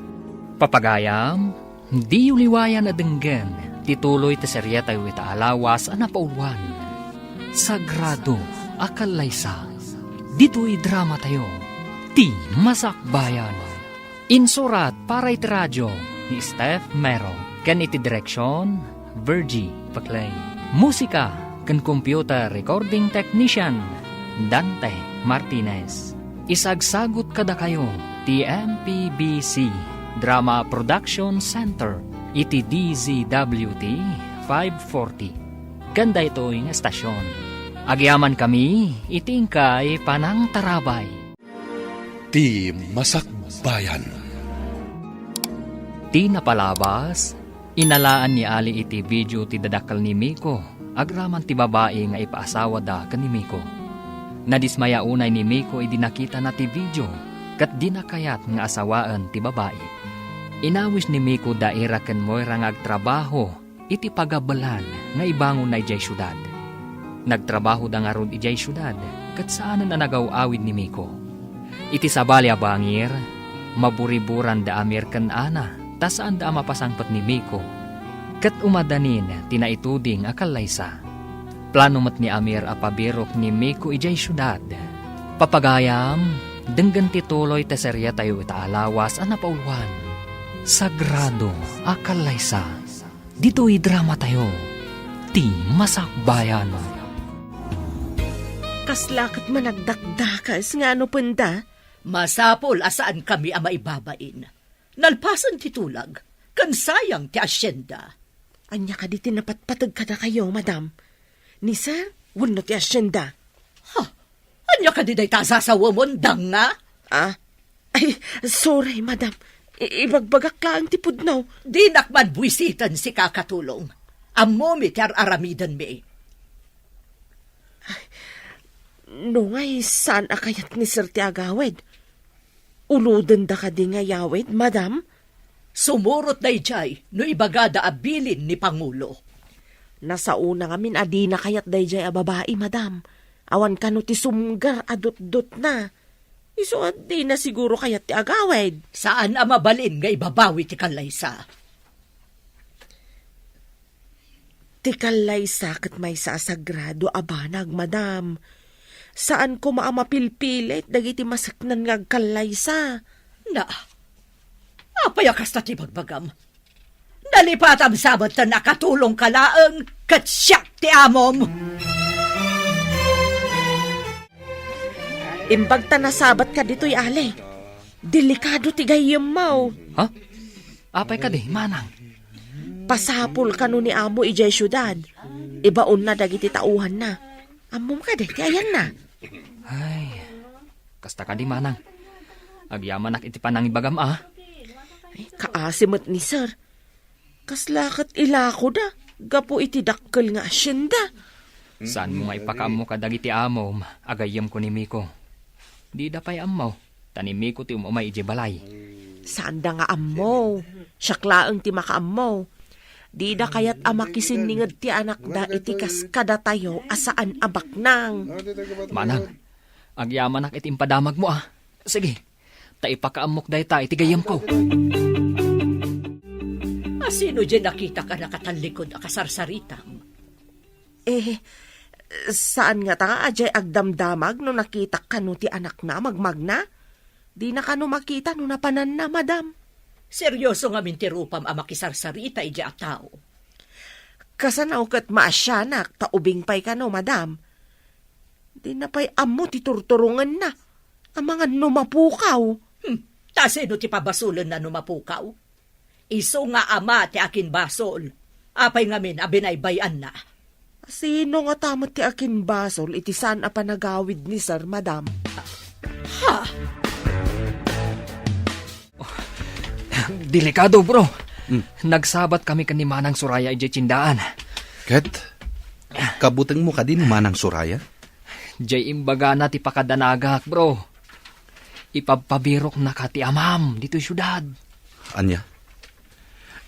Papagayam, diyo liwayan a denggen ti tuloy ti serietayo ita a lawas a napauluan, Sagrado a Kallaysa. Ditoy dramatayo, Ti Masakbayan. Insurat para iti radio ni Steph Mero ken iti direksion, Virgie Paclay. Musika ken computer recording technician, Dante Martinez. Isagsagut kadakayo ti M P B C Drama Production Center iti D Z W T five forty. Ken daytoy nga estasion, agyamankami iti inkay panangtarabay. Ti Masakbayan. Ti napalabas, inalaan ni Ali iti video ti dadakkel ni Miko agraman ti babai nga ipaasawada ken ni Miko. Nadismaya unay ni Miko idi nakitana ti video ket dina kayat nga asawaen ti babai. Inawis ni Miko da Ira ken Moira nga agtrabaho iti pagabelan nga ibangonna idiay siudad. Nagtrabahoda ngarud idiay siudad ket saanen a nagaw-awid ni Miko. Iti sabali a bangir, maburiburan da Amir ken Ana ta saanda a mapasangpet ni Miko. Ket umadanin ti naituding a kallaysa. Plano met ni Amir a pabirok ni Miko idiay siudad. Papagayam, denggen ti tuloy ti serietayo ita a lawas a napauluan, Sagrado a Kallaysa. Ditoy dramatayo, Ti Masakbayan. Kasla ket managdakdakes nga anupenda? Masapul a saankami a maibabain. Nalpasen ti tulag, ken sayang ti asienda. Ania kadi ti napatpateg kadakayo, madam? Ni sir wenno ti hacienda? Ha? Ania kadi dayta a sasawemon, danga? Ah? Ay, sorry, madam. I-, ibagbagak laeng ti pudno. Dinak man buisiten sika, katulong. Ammomi ti ar-aramidenmi. No ngay, saan a kayat ni sir ti agawid? Ulodenda kadi nga yawid, madam? Sumurot daydiay no ibagada a bilin ni Pangulo. Nasaona ngamin a dina kayat daydiay a babai, madam. Awan kano ti sumgar a dutdotna. Isu a dina siguro kayat ti agawid. Saan a mabalin nga ibabawi ti kallaysa. Ti kallaysa ket maysa a sagrado a banag, madam. Saan koma a mapilpilit dagiti maseknan nga agkallaysa. Na, apay a kasta ti bagbagam? Nalipatam sa met ta nakatulongka laeng ket siak ti amom. Imbag ta nasabatka ditoy, Ali. Delikado ti gayyemmo. Ha? Apay kadi, manang? Pasapul kano ni amo idiay siudad. Ibaonna dagiti tauhanna. Ammom kadi ti ayanna? Ay, kasta kadi, manang. Agyamanak iti panangibagam, a. Ay, kaasi met ni sir. Kasla ket ilakoda gapu iti dakkel nga hacienda. Saanmo nga ipakaammo kadagiti amom a gayyemko ni Miko? Dida pay ammo, ta ni Miko ti um-umay idiay balay. Saanda nga ammo. Siak laeng ti makaammo. Dida kayat a makisinninged ti anakda iti kas kadatayo a saan a baknang. Manang, agyamanak iti impadamagmo, a. Sige, ta ipakaammok dayta iti gayyemko. A, sino diay nakitak a nakatallikod a kasarsaritam? Eh, saan ngata nga adiay agdamdamag no nakitak kano ti anakna a magmagna? Dina kano makita no napananna, madam. Serioso ngamin ti rupam a makisarsarita idiay a tao. Kasano ket maasianak ta ubing pay kano, madam? Dina pay ammo ti turturongenna. Amangan no mapukaw. Hmm, ta sino ti pabasolenna no mapukaw? Isu nga ama ti akinbasol. Apay ngamin a binaybay-anna? Sino ngata met ti akinbasol iti saan a panagawid ni sir, madam? Ha? Delikado, bro. Hmm. Nagsabat kami ken ni Manang Soraya idiay tiendaan. Ket? Kabutengmo kadi ni Manang Soraya? Diay imbagana ti pakadanagak, bro. Ipabpabiroknaka ti amam ditoy siudad. Ania?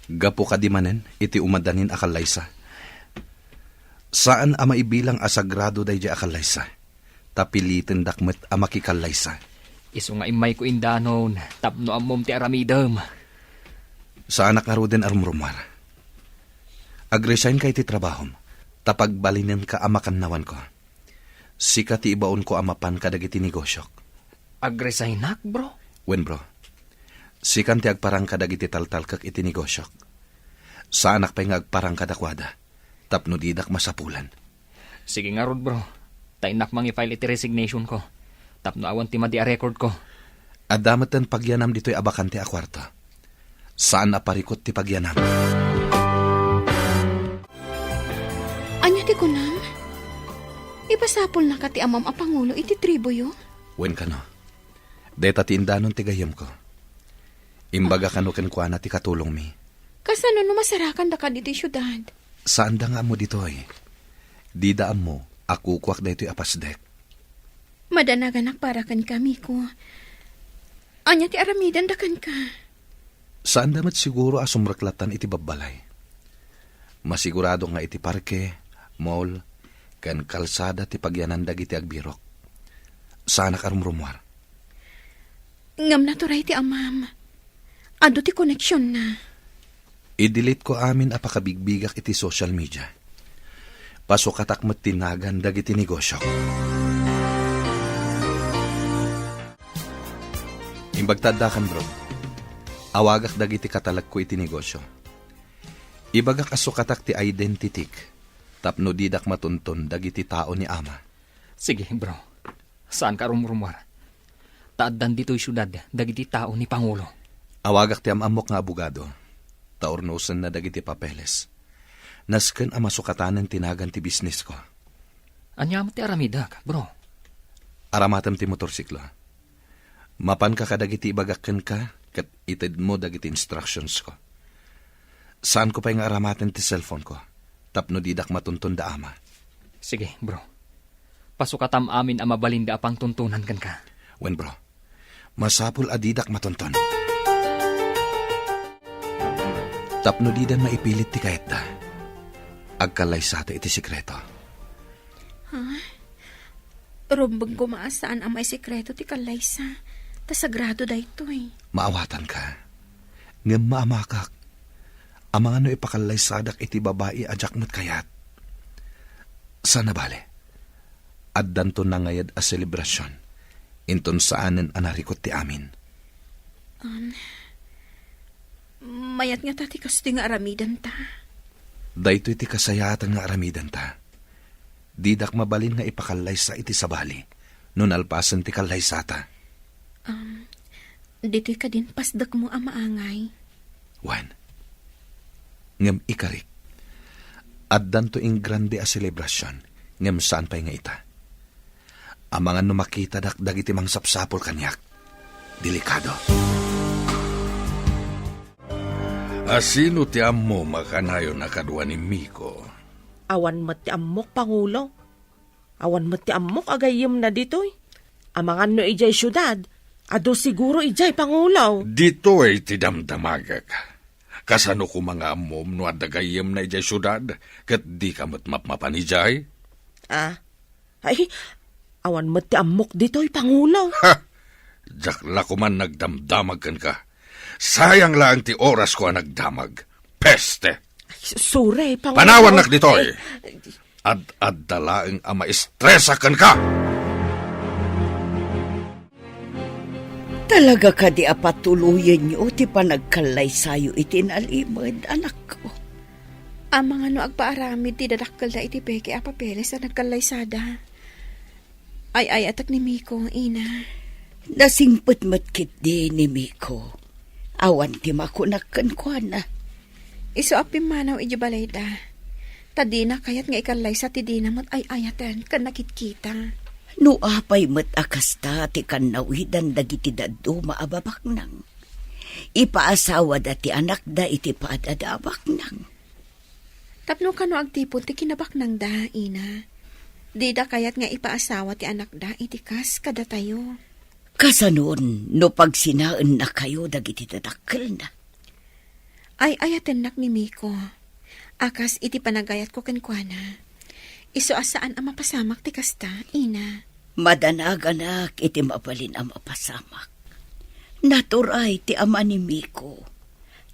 Gapu kadi manen iti umadanin a kallaysa? Saan a maibilang a sagrado daydiay a kallaysa, ta pilitendak met a makikallaysa. Isu nga immayko indanon tapno ammom ti aramidem. Saanak ngaruden a rumrumuar. Agresignka iti trabahom, ta pagbalinenka a makannawanko. Sika ti ibaonko a mapan kadagiti negosiok. Agresignak, bro? Wen, bro. Sikan ti agparang kadagiti taltalkek iti negosiok. Saanak pay nga agparang kadakuada, tapno didak masapulan. Sige ngarud, bro. Ta innak mangi-file iti resignation ko, tapno awan ti madi a record ko. Adda metten pagyanam ditoy a bakante a kuarto. Saan a parikut ti pagyanam. Ania ti kunam? Ipasapulnaka ti amam a pangulo iti tribuyo? Wen kano. Deta ti indanon ti gayyemko. Imbaga kano kenkuana ti katulongmi. Kasano no masarakandaka ditoy siudad? Saanda nga ammo ditoy. Dida ammo a kukuak daytoy a pasdek. Madanaganak para kenka, Miko. Ania ti aramidenda kenka? Saanda met siguro a sumreklattan iti babbalay. Masigurado nga iti parke, mall, ken kalsada ti pagyanan dagiti agbirok. Saanak a rumrumuar. Ngem naturay ti amam. Adu ti koneksionna. I-delete ko amin a pakabigbigak iti social media. Pasukatak met ti nagan dagiti negosiok. Imbag ta addakan, bro. Awagak dagiti katalekko iti negosio. Ibagak a sukatak ti identitik tapno didak matunton dagiti tao ni ama. Sige, bro. Saanka a rumrumuar. Ta addan ditoy siudad dagiti tao ni Pangulo. Awagak ti am-ammok nga abogado, ta urnosenna dagiti papeles. Nasken a masukatanen ti nagan ti bisnesko. Ania met ti aramidek, bro? Aramatem ti motorsiklo. Mapanka kadagiti ibagak kenka ket itedmo dagiti instructionsko. Saanko pay nga aramaten ti cellphoneko tapno didak matunton da ama. Sige, bro. Pasukatam amin a mabalinda a pangtuntunan kenka. Wen, bro. Masapul a didak matunton. Tapno dida maipilit ti kayatda, agkallaysata iti sekreto. Ha? Rumbeng koma a saan a maisekreto ti kallaysa, ta sagrado daytoy. Maawatanka. Ngem maamakak. Amangan no ipakallaysadak iti babai a diak met kayat. Saan a bale. Addanto nangayad a selebrasion. Inton saanen a narikut ti amin. Um, mayat ngata ti kastoy nga aramidenta. Daytoy ti kasayaatan nga aramidenta. Didak mabalin nga ipakallaysa iti sabali no nalpasen ti kallaysata. Um, ditoy kadin pasdekmo a maangay. Wen. Ngem ikarik, addanto ingrande a selebrasion, ngem saan pay nga ita. Amangan no makitadak dagiti mangsapsapul kaniak. Delikado. Asino ti ammom a kanayon a kadua ni Miko? Awan met ti ammok, Pangulo. Awan met ti ammok a gayyemna ditoy. Amangan no idiay siudad, adu siguro idiay, Pangulo. Ditoy ti damdamagek. Kasano koma nga ammom no adda gayyemna idiay siudad, ket dika met mapmapan idiay? Ah, ay, awan met ti ammok ditoy, Pangulo. Ha! Diak la koman nagdamdamag kenka. Sayang laeng ti orasko a nagdamag. Peste! Ay, s-, sorry, Pangulo. Panawannak ditoy! Ad-adda laeng a maestresak kenka! Talaga kadi a patuloyenyo ti panagkallaysayo iti nalimed, anakko? Amangan no agpaaramid ti dadakkelda iti peke a papeles a nagkallaysada. Ay-ayatek ni Miko, Ina. Nasingpet met ketdi ni Miko. Awan ti makunak kenkuana. Isu a pimmanaw iti balayda. Ta dina kayat nga ikallaysa ti dina met ay-ayaten ken nakitkita. No apay met a kasta ti kannawidan dagiti dadduma a babaknang, ipaasawada ti anakda iti paad-ada a baknang. Tapno kano agtipon ti kinabaknangda, Ina. Dida kayat nga ipaasawa ti anakda iti kas kadatayo. Kasanon no pagsinaennakayo dagiti dadakkelna? Ay-ayatennak ni Miko. A kas iti panagayatko kenkuana. Isu a saan a mapasamak ti kasta, Ina. Madanaganak iti mabalin a mapasamak. Naturay ti ama ni Miko,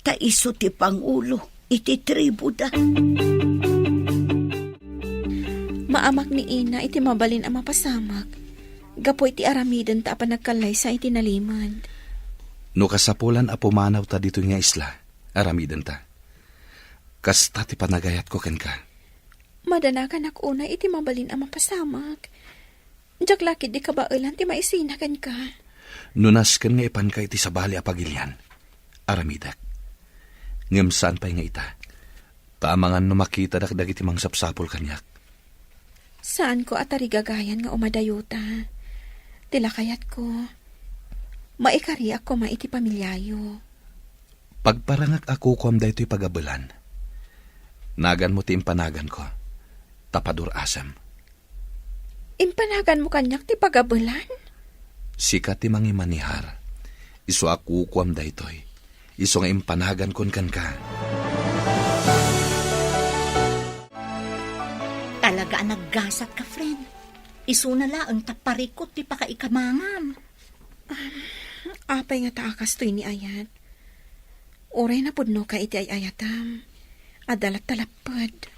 ta isu ti pangulo iti tribuda. Maamak ni Ina iti mabalin a mapasamak, gapu iti aramidenta a panagkallaysa iti nalimed. No kasapulan a pumanawta ditoy nga isla, aramidenta. Kasta ti panagayatko kenka. Madanaganak unay iti mabalin a mapasamak. Diak la ketdi kabaelan ti maisina kenka. No nasken nga ipanka iti sabali a pagilian, aramidek. Ngem saan pay nga ita. Ta amangan no makitadak dagiti mangsapsapul kaniak. Saanko a tarigagayan nga umadayota. Ti lakayatko, maikariak koma iti pamiliayo. Pagparangak a kukuam daytoy pagabelan. Naganmo ti impanaganko, ta padur-asem. Impanaganmo kaniak ti pagabelan? Sika ti mangimanihar. Isu a kukuam daytoy. Isu nga impanagankon kenka. Talaga a naggasatka, friend. Isuna laeng ta parikut ti pakaikamangam. Um, apay ngata a kastoy ni ayat? Uray napudnoka iti ay-ayatam. Adda latta lapped.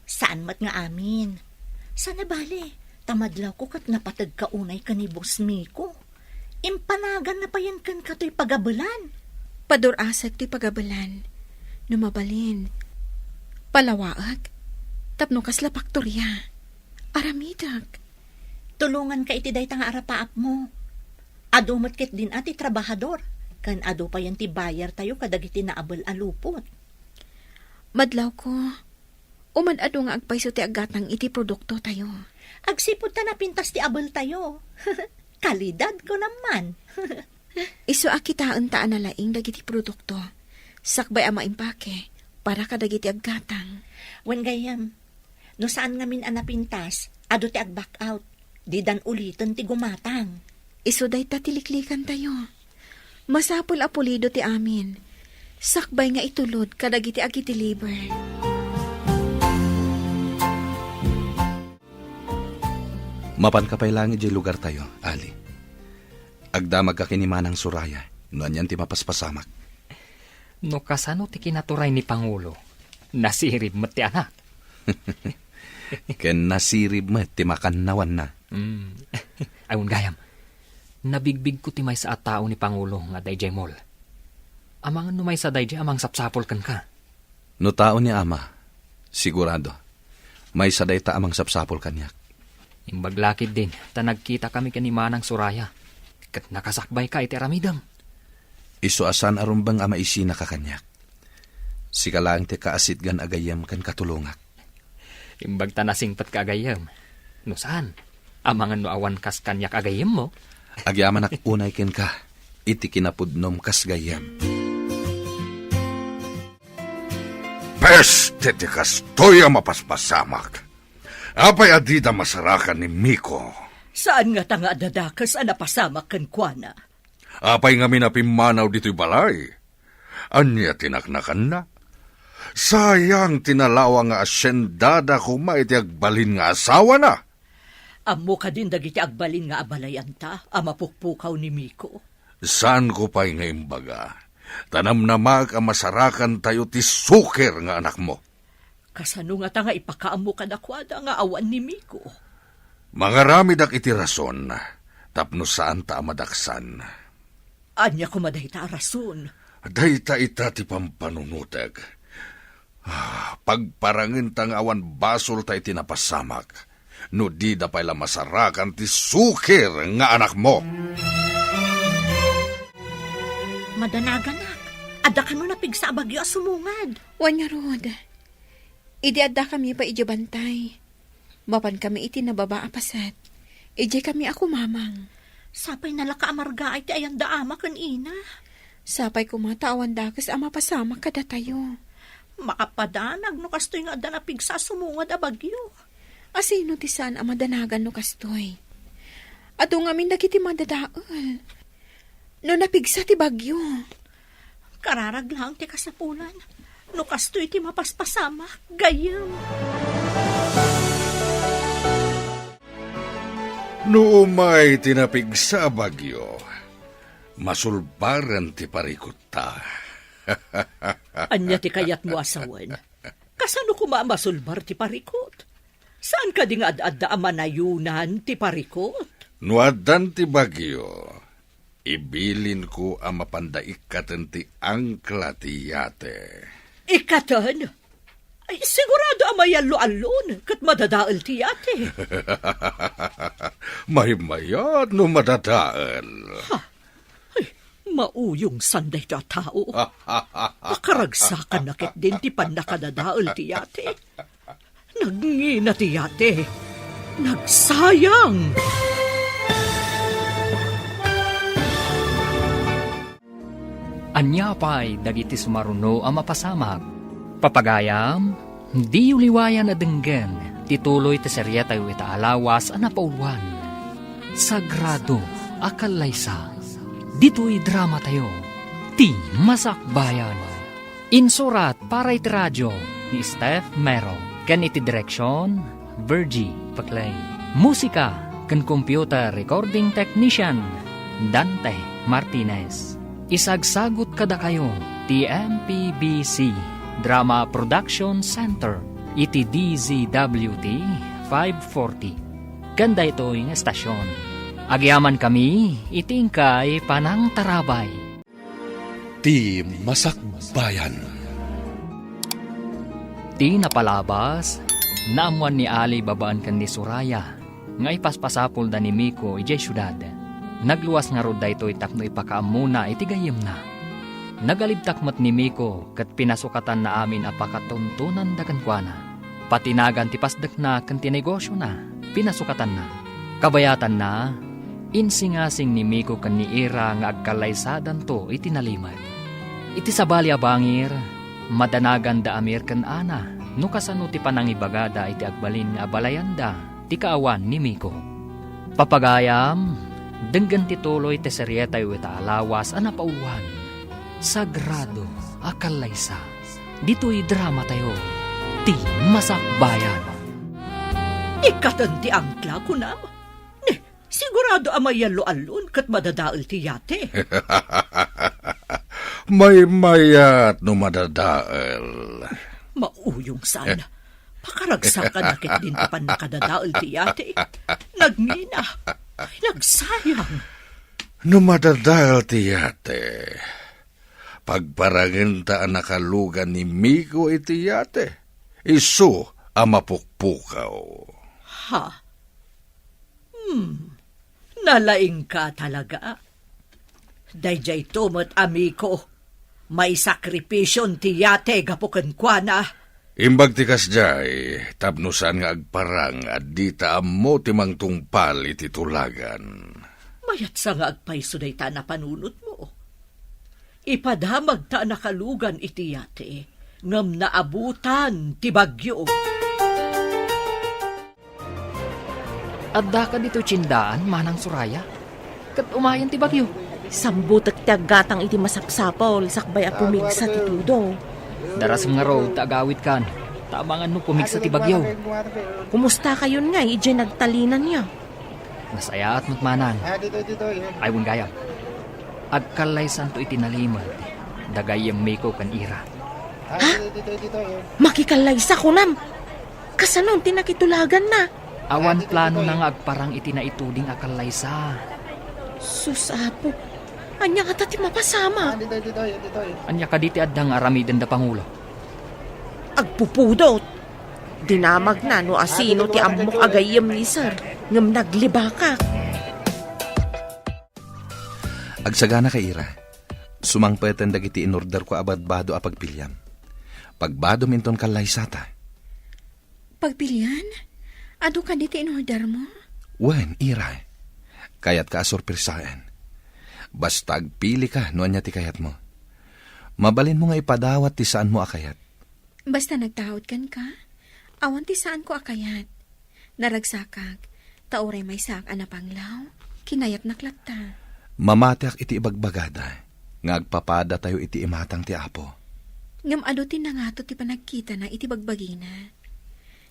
Saan met nga amin. Saan a bale, ta madlawko ket napategka unay ken ni Boss Miko. Impanaganna payen kenka toy pagabelan. Padur-asek toy pagabelan. No mabalin, palawaek. Tapno kasla paktoria. Aramidek. Tulonganka iti dayta nga arapaapmo. Adu met ketdin a ti trabahador, ken adu payen ti bayartayo kadagiti naabel a lupot. Madlawko, Umad-adu nga agpayso ti aggatang iti produktotayo. Agsipud ta napintas ti abeltayo. Kalidad ko naman. Isu a kitaenta a nalaing dagiti produkto. Sakbay a maimpake para kadagiti aggatang. Wen gayyem, no saan ngamin a napintas, adu ti ag-back out. Didan uliten ti gumatang. Isu dayta ti liklikantayo. Masapul a pulido ti amin. Sakbay nga itulod kadagiti agi-deliver. Mapanka pay laeng idiay lugartayo, Ali. Agdamagka ken ni Manang Soraya, no anian ti mapaspasamak. No kasano ti kinaturay ni Pangulo, nasirib met ti anak. Ken nasirib met ti makannawanna. Mm. Ay, wen gayyem, nabigbigko ti maysa a tao ni Pangulo nga adda idiay mall. Amangan no maysa daydiay a mangsapsapul kenka. No tao ni Ama, sigurado, maysa dayta a mangsapsapul kaniak. Imbag la ketdin ta nagkitakami ken ni Manang Soraya, ket nakasakbayka iti aramidem. Isu a saan a rumbeng a maisinaka kaniak. Sika laeng ti kaasitgan a gayyem ken katulongak. Imbag ta nasingpetka a gayyem. No saan, amangan no awan kas kaniak a gayyemmo. Agyamanak unay kenka iti kinapudnom kas gayyem. Peste ti kastoy a mapaspasamak! Apay a dida masarakan ni Miko? Saan ngata nga adda dakes a napasamak kenkuana? Apay ngamin a pimmanaw ditoy balay? Ania ti naknakanna? Sayang ti nalawa nga asiendada koma iti agbalin nga asawana. Ammo kadin dagiti agbalin nga abalayanta a mapukpukaw ni Miko? Saanko pay nga imbaga, ta namnamaek a masarakantayo ti suker nga anakmo. Kasano ngata nga ipakaammo kadakuada nga awan ni Miko? Mangaramidak iti rason tapno saanta a madaksan. Ania koma dayta a rason? Dayta ita ti pampanunotek. Ah, pagparangenta nga awan basolta iti napasamak, no dida pay la masarakan ti suker nga anakmo. Madanaganak, adda kano napigsa a bagyo a sumungad? Wen ngarud, idi addakami pay idiay bantay, mapankami iti nababa a paset. Idiaykami a kumamang. Sapay nalaka a margaay ti ayanda ama ken ina. Sapay koma ta awan dakes a mapasamak kadatayo. Makapadanag no kastoy nga adda napigsa a sumungad a bagyo. Asino ti saan a madanagan no kastoy? Adu ngamin dagiti madadael. No napigsa ti bagyo. Kararag laeng ti kasapulan. No kastoy ti mapaspasamak, gayyem. No umay ti napigsa a bagyo, masulbaren ti parikotta. Ania ti kayatmo a sawen? Kasano koma a masulbar ti parikot? Saan kadi nga ad-adda a manayunan ti parikot? No addan ti bagyo, ibilinko a mapanda ikkaten ti angkla ti yate. Ikkaten? Ay, sigurado a mayallo-allon ket madadael ti yate. Maymayat no madadael. Ha? Ay, mauyongsan daytoy a tao. Makaragsakanna ketdin ti pannakadadael ti yate. Nagngina ti yate. Nagsayang! Ania pay dagiti sumaruno a mapasamak? Papagayam, diyo liwayan a denggen ti tuloy ti serietayo ita a lawas a napauloan, Sagrado a Kallaysa. Ditoy dramatayo, Ti Masakbayan. Insurat para iti radio ni Steph Mero ken iti direksion, Virgie Paclay. Musika ken computer recording technician, Dante Martinez. Isagsagut kadakayo ti M P B C Drama Production Center iti D Z W T five forty. Ken daytoy nga estasion, agyamankami iti inkay panangtarabay. Ti Masakbayan. Ti napalabas, naammoan ni Ali babaen ken ni Soraya nga ipaspasapulda ni Miko idiay siudad. Nagluas ngarud daytoy tapno ipakaammona iti gayyemna. Nagalibtak met ni Miko ket pinasukatanna amin a pakatuntonanda kenkuana. Patinagan ti pasdekna ken ti negosiona, pinasukatanna. Kabayatanna, insingasing ni Miko ken ni Ira nga agkallaysadanto iti nalimed. Iti sabali a bangir, madanaganda Amir ken Ana no kasano ti panangibagada iti agbalin nga abalayanda ti kaawan ni Miko. Papagayam, denggen ti tuloy ti serietayo ita a lawas a napauluan, Sagrado a Kallaysa. Ditoy dramatayo, ti Masakbayan. Ikkaten ti angkla, kunam? Ne, sigurado a mayallo-allon ket madadael ti yate. Maymayat no madadael. Mauyong san. Eh. Pakaragsakan na ket din ti pannakadadael ti yate. Nagngina. Ay, nagsayang. No madadael ti yate, pagparangenta a nakalugan ni Miko iti yate. Isu a mapukpukaw. Ha? Hmm. Nalaingka talaga. Daydiay to met, amiko. Maisakripision ti yate gapu kenkuana. Imbag ti kasdiay, tapno saan nga agparang a dita ammo ti mangtungpal iti tulagan. Mayatsa nga agpayso dayta a napanunotmo. Ipadamagta a nakalugan iti yate, ngem naabutan ti bagyo. Adda ka ditoy tiendaan, Manang Soraya? Ket umayen ti bagyo. Sambutek ti aggatang iti masapsapul sakbay a pumigsa ti tudo. Darasem ngarud ta agawidkan, ta amangan no pumigsa ti bagyo. Kumusta kayon ngay idiay nagtalinanyo? Nasayaat met, Manang. Ay, wen gayam. Agkallaysanto iti nalimed da gayyem Miko ken Ira. Ha? Makikallaysa, kunam? Kasano ti nakitulaganna? Awan planona nga agparang iti naituding a kallaysa. Sus, Apo, ania ngata ti mapasamak? Ania kadi ti adda nga aramiden da Pangulo? Agpupudot. Dinamagna no asino ti ammok a gayyem ni Sir, ngem naglibakak. Agsaganaka, Ira. Sumangpeten dagiti inorderko a badbado a pagpiliam. Pagbadom inton kallaysata. Pagpilian? Adu kadi ti inordermo? Wen, Ira. Kayatka a sorpresaen. Basta agpilika no ania ti kayatmo. Mabalinmo nga ipadawat ti saanmo a kayat. Basta nagtaud kenka, awan ti saanko a kayat. Naragsakak, ta uray maysaak a napanglaw, kinayatnak latta. Mamatiak iti ibagbagada nga agpapadatayo iti imatang ti Apo. Ngem adu ti nangato ti panagkitana iti bagbagina.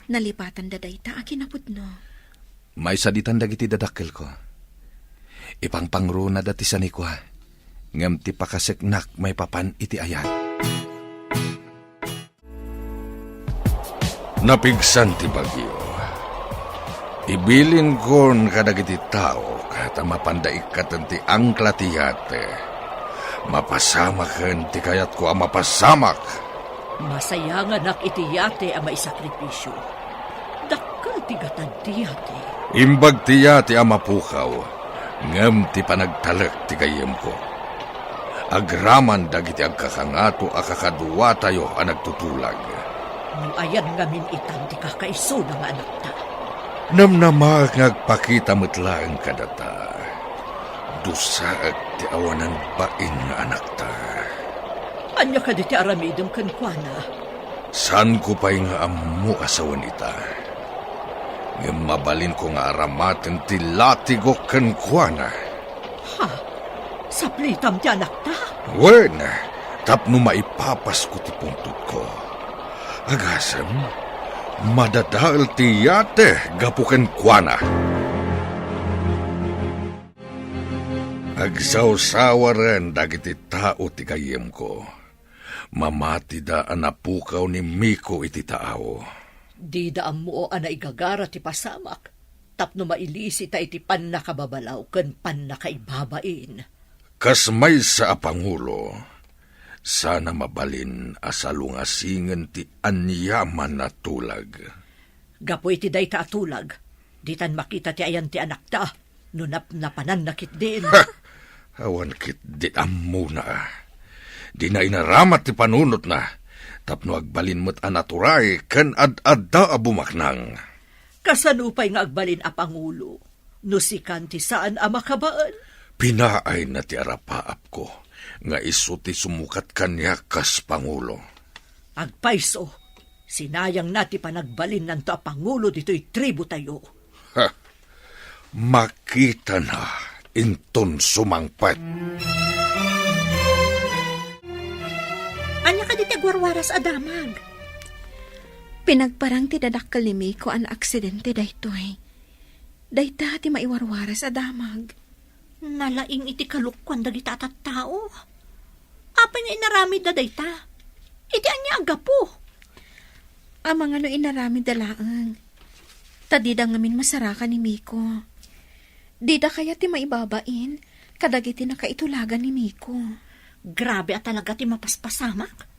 Nalipatanda dayta a kinapudno. Maisaditan dagiti dadakkelko. Ipangpangrunada ti sanikua, ngem ti pakaseknak maipapan iti ayat. Napigsan ti bagyo. Ibilinko kadagiti tao ta mapanda ikkaten ti angkla ti yate. Mapasamaken ti kayatko a mapasamak. Masayanganak iti yate a maisakripisio. Dakkel ti gatad ti yate. Imbag ti yate a mapukaw, ngem ti panagtalek ti gayyemko. Agraman dagiti agkakangato a kakaduatayo a nagtutulag. No ayan ngamin itan ti kakaisuna nga anakta. Namnamaek nga agpakita met laeng kadata. Dusaek ti awanan bain nga anakta. Ania kadi ti aramidem kenkuana? Saanko pay nga ammo a sawen ita. Ngem mabalinko nga aramaten ti latigok kenkuana. Ha? Saplitam ti anakta? Wen, tapno maipapasko ti pungtotko. Agasem, madadael ti yate gapu kenkuana. Agsawsawaren dagiti tao ti gayyemko. Mamatida a napukaw ni Miko iti taaw. Dida ammo a naigagara ti pasamak tapno mailisita iti pannakababalaw ken pannakaibabain. Kas maysa a pangulo, sana mabalin a salungasingen ti aniaman a tulag. Gapu iti dayta a tulag, ditan makita ti ayan ti anakta no napnapananna ketdin. Ha! Awan ketdi ammona. Dina inaramat ti panunotna. Tapno agbalin met a naturay ken ad-adda a bumaknang. Kasano pay nga agbalin a pangulo no sikan ti saan a makabael? Pinaayna ti arapaapko nga isu ti sumukat kaniak kas pangulo. Agpayso, sinayangna ti panagbalinnanto a pangulo ditoy tribu tayo. Ha! Makitana inton sumangpet. Ania kadi ti agwarwaras a damag? Pinagparang ti dadakkel ni Miko a naaksidente daytoy. Dayta ti maiwarwaras a damag. Nalaing iti kalukuan dagita a tattao. Apay nga inaramidda dayta? Iti ania a gapu? Amangan no inaramidda laeng. Ta dida ngamin masarakan ni Miko. Dida kayat ti maibabain kadagiti nakaitulagan ni Miko. Grabe a talaga ti mapaspasamak.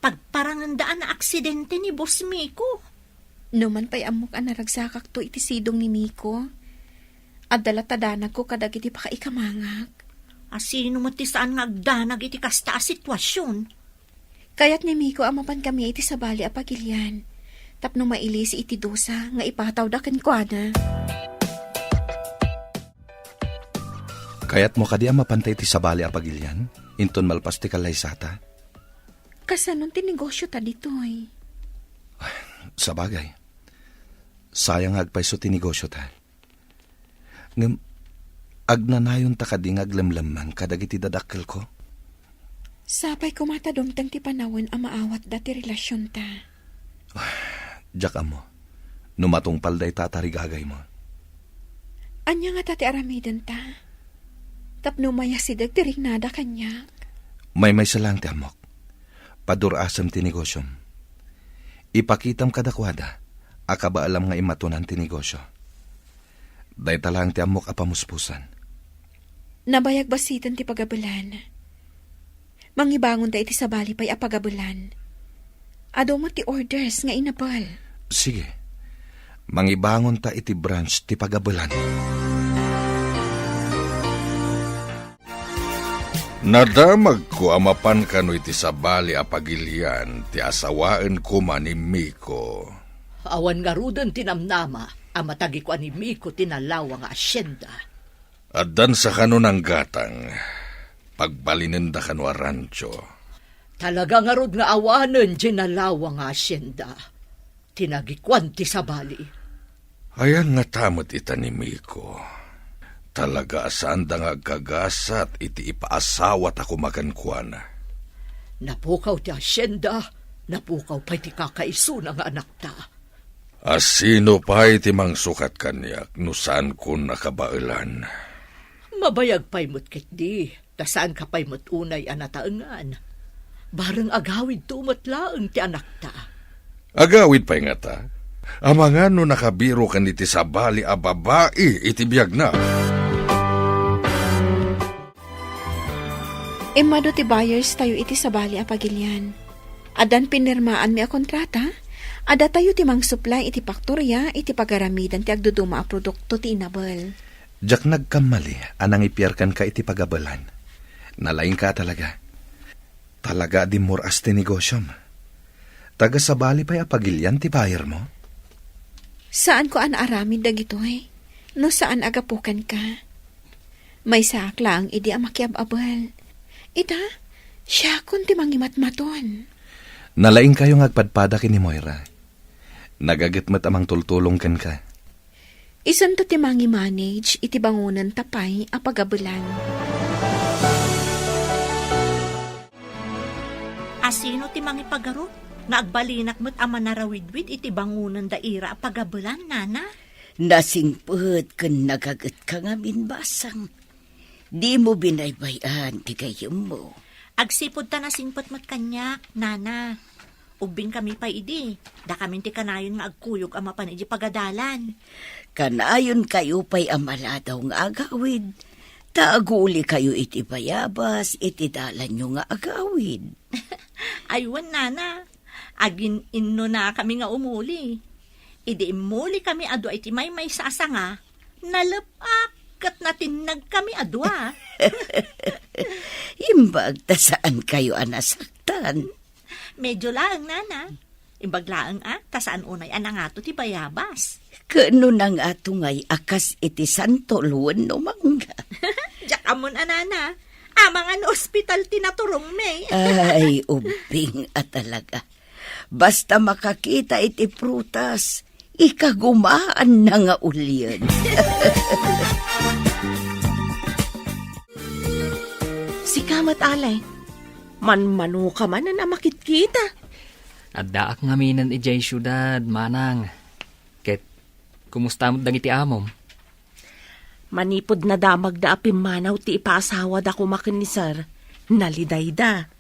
Pagparanganda a naaksidente ni Boss Miko. Numan pay ammok a naragsakakto iti sidong ni Miko, adda latta danagko kadagiti pakaikamangak. A sino met ti saan nga agdanag iti kasta a situasion? Kayat ni Miko a mapankami iti sabali a pagilian, tapno mailisi iti dusa nga ipatawda kenkuana. Kayatmo kadi a mapanta iti sabali a pagilian, inton malpas ti kallaysata? Kasanon ti negosiota ditoy? Sabagay, sayang nga agpayso ti negosiota. Ngem, agnanayonta kadi nga aglemlemmang kadagiti dadakkelko? Sapay koma ta dumteng ti panawen a maawatda ti relasionta. Diak ammo no matungpal dayta a tarigagaymo. Ania ngata ti aramidenta? Tapno mayasideg ti riknada kaniak. Maymaysa laeng ti ammok. Padur-asem ti negosiom. Ipakitam kadakuada a kabaelam nga immatonan ti negosio. Dayta laeng ti ammok a pamuspusan. Nabayag basiten ti pagabelan. Mangibangonta iti sabali pay a pagabelan. Adu met ti orders nga inabel. Sige. Mangibangonta iti branch ti pagabelan. Nadamagko a mapan kano iti sabali a pagilian ti asawaen koma ni Miko. Awan ngaruden ti namnama a matagikua ni Miko ti nalawa nga asyenda. Addan sa kano nanggatang, pagbalinenda kano a rancho. Talaga ngarud nga awanen diay nalawa nga asyenda ti nagikuan ti sabali. Ayan ngata met ita ni Miko. Talaga a saanda nga agkagasat iti ipaasawata koma kenkuana. Napukaw ti asyenda, napukaw pay ti kakaisuna nga anakta. A sino pay ti mangsukat kaniak no saankon a kabaelan? Mabayag pay met ketdi, ta saanka pay met unay a nataengan. Bareng agawidto met laeng ti anakta. Agawid pay ngata? Amangan no nakabiroken iti sabali a babai iti biagna. Immadu ti buyers tayo iti sabali a pagilian. Addan pinirmaanmi a kontrata, adda tayo ti mangsuplay iti paktoria iti pagaramidan ti agduduma a produkto ti inabel. Diak nagkammali a nangipiar kenka iti pagabelan. Nalaingka a talaga. Talaga a dimmur-as ti negosiom. Taga sabali pay a pagilian ti buyermo? Saanko a naaramid dagitoy no saan a gapu kenka. Maysaak laeng idi a makiab-abel. Ita, siakon ti mangimatmaton. Nalaingkayo nga agpadpada ken ni Moira. Nagaget met a mangtultulong kenka. Isunto ti mangi-manage iti bangonenta pay a pagabelan. A sino ti mangipagarup nga agbalinak met a manarawidwid iti bangonenda ira a pagabelan, nana? Nasingpet ken nagagetka ngamin, basang. Dimo binaybay-an ti gayyemmo. Agsipud ta nasingpet met kaniak, nana. Ubbingkami pay idi, dakamin ti kanayon nga agkuyog a mapan iti pagadalan. Kanayonkayo pay a maladaw nga agawid, ta agulikayo iti bayabas iti dalanyo nga agawid. Ay wen, nana, agin-innonakami nga umuli. Idi immulikami a dua iti maymaysa a sanga, nalep-ak ket natinnagkami a dua. Imbag ta saankayo a nasaktan. Medyo laeng, nana. Imbag laeng a, ta saan unay a nangato ti bayabas. Ket no nangato ngay a kas iti santo wenno mangga? Diak ammon a, nana. Amangan no ospital ti naturongmi. Ay, ubbing a talaga. Basta makakita iti prutas, ikagumaanna nga ulien. Sika met, Ale. Manmanoka manen a makitkita. Addaak ngaminen idiay siudad, manang. Ket, kumusta met dagiti amom? Manipud nadamagda a pimmanaw ti ipaasawada koma ken ni Sir, nalidayda.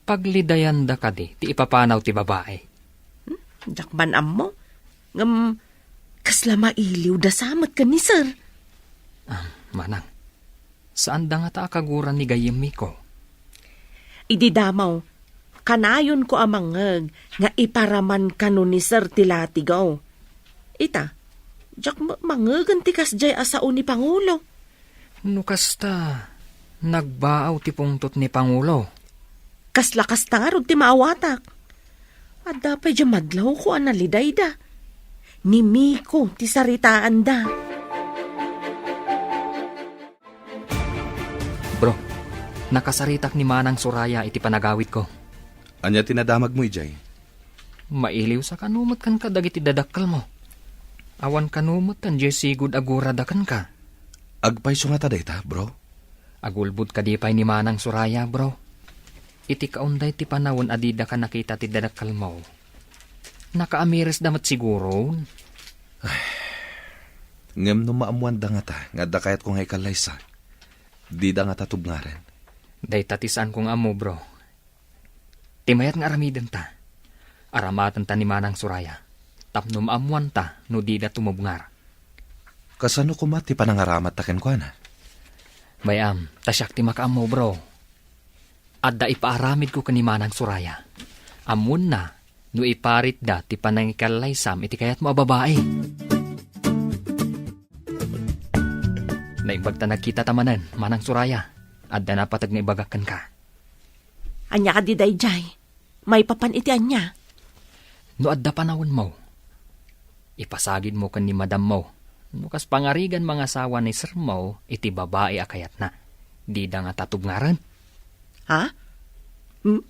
Paglidayanda kadi ti ipapanaw ti babai? Hmm, diak man ammo. Ngem, kasla mailiwda sa met ken ni Sir. Ah, manang, saanda ngata a kagura ni gayyem Miko? Idi damo, kanayonko a mangngeg nga iparaman kano ni Sir ti latigaw. Ita, diak ma-, mangngegen ti kasdiay a sao ni Pangulo. No kasta, nagbaaw ti pungtot ni Pangulo. Kasla kasta ngarud ti maawatak. Adda pay diay madlawko a nalidayda. Ni Miko ti saritaanda. Bro, nakasaritak ni Manang Soraya iti panagawidko. Ania ti nadamagmo idiay? Mailiwsa kano met kenka dagiti dadakkelmo. Awan kano met diay sigud a gurada kenka. Agpayso ngata dayta, bro? Agulbod kadi pay ni Manang Soraya, bro. Iti kaunday ti panawen a didaka nakita ti dadakkelmo, nakaamiresda met siguron. Ay, ngem no maammoanda ngata nga adda kayatko nga ikallaysa, dida ngata tubngaren. Dayta ti saanko nga ammo, bro. Ti mayat nga aramidenta, aramatenta ni Manang Soraya, tapno maammoanta no dida tumubngar. Kasano koma ti panangaramatta kenkuana? Bay-am, ta siak ti makaammo, bro. Adda ipaaramidko ken ni Manang Soraya. Ammonna no iparitda ti panangikallaysam iti kayatmo a babai. Naimbag ta nagkitata manen, Manang Soraya. Adda napateg nga ibagak kenka. Ania kadi daydiay? Maipapan iti ania? No adda panawenmo, ipasagidmo ken ni madammo no kas pangarigan mangasawa ni sermo iti babai a kayatna. Dida ngata tubngaren. Ha? Mm,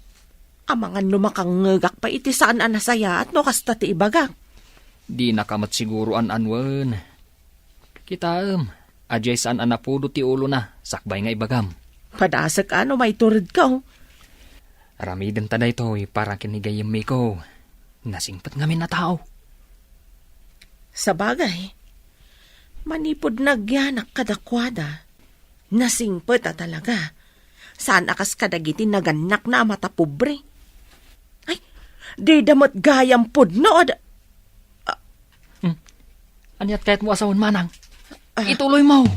amangan no makangngegak pay iti saan a nasayaat no kasta ti ibagak. Dinaka met siguro an-anuen. Kitaem, adiay saan a napudo ti ulona, sakbay nga ibagam. Padasek a no maituredko. Aramidenta daytoy para ken ni gayyem Miko. Nasingpet ngamin a tao. Sabagay, manipud nagyanak kadakuada, nasingpet a talaga. Saan a kas kadagiti nagannakna a matapobre. Ay, dida met gayam pudno a da-, Hmm. Aniat kayatmo a sawen, Manang? Ah. Ituloymo.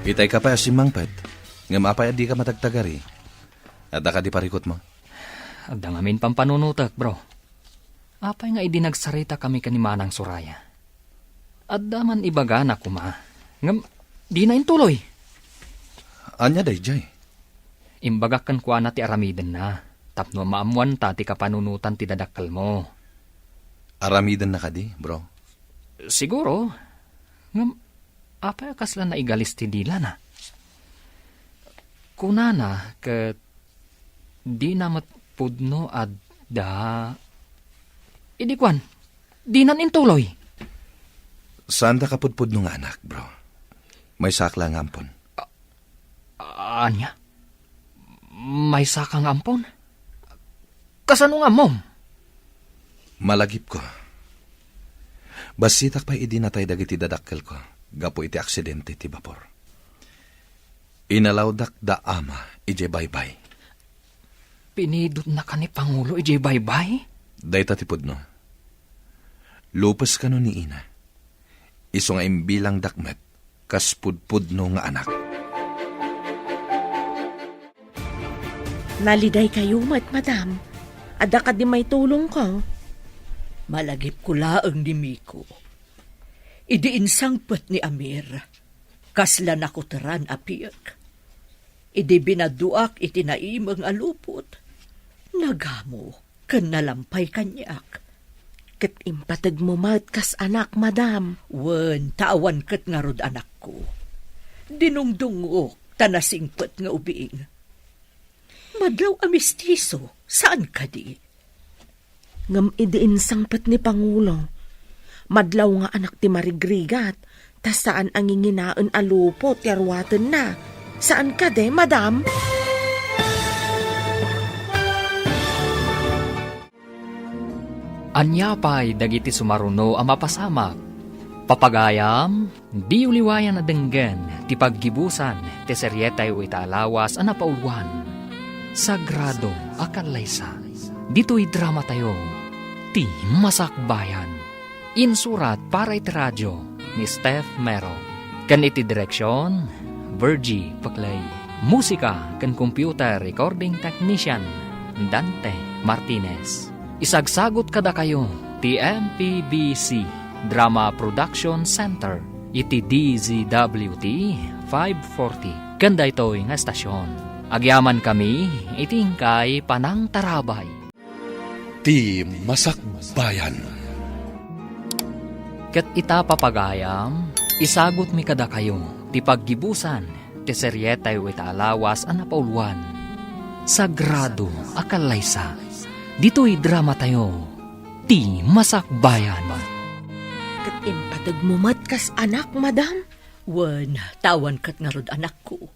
Itay ka pay a simmangpet. Ngem apay a dika matagtagari? Adda kadi parikutmo? Adda ngamin pampanunotek, bro. Apay nga idi nagsaritakami ken ni Manang Soraya, adda man ibagana koma, ngem dina intuloy. Ania daydiay? Imbagak kenkuana ti aramidenna, tapno maammoanta ti kapanunotan ti dadakkelmo. Aramidenna kadi, bro? Siguro. Ngem, apay a kasla naigalis ti dilana? Kunana ket dina met pudno adda. Idi kuan, dinan intuloy. Saanda kapudpudno nga anak, bro. Maysak la nga ampon. A-, ania? Maysaka nga ampon? Kasano nga ammom? Malagipko. Bassitak pay idi natay dagiti dadakkelko gapu iti aksidente ti bapor. Inalawdak da ama idiay baybay. Pinidotnaka ni Pangulo idiay baybay? Dayta ti pudno. Lupes kano ni ina. Isu nga imbilangdak met kas pudpudno nga anak. Nalidaykayo met, madam. Adda kadi maitulongko? Malagipko laeng ni Miko. Idi insangpet ni Amir, kasla nakuteran a piek. Idi binaduak iti naimeng a lupot, nagamo ken nalampay kaniak. Ket impategmo met kas anak, madam. Wen, ta awan ket ngarud anakko. Dinungdungok ta nasingpet nga ubing. Madlaw a mestiso, saan kadi? Ngem idi insangpet ni Pangulo, madlaw nga anak ti marigrigat, ta saan a nginginaen a lupot ti aruatenna. Saan kadi, madam? Ania pay dagiti sumaruno a mapasamak? Papagayam, diyo liwayan a denggen ti paggibusan ti serietayo ita a lawas a napauluan, Sagrado a Kallaysa. Ditoy dramatayo, Ti Masakbayan. Insurat para iti radio ni Steph Mero. Ken iti direksion, Virgie Paclay. Musika ken computer recording technician, Dante Martinez. Isagsagut kadakayo ti M P B C Drama Production Center iti D Z W T five forty. Ken daytoy nga estasion, agyamankami iti inkay panangtarabay. Ti Masakbayan. Ket ita, papagayam, isagutmi kadakayo ti paggibusan ti serietayo ita a lawas a napauluan, Sagrado a Kallaysa. Ditoy dramatayo, Ti Masakbayan. Ket impategmo met kas anak, madam? Wen, ta awan ket ngarud anakko.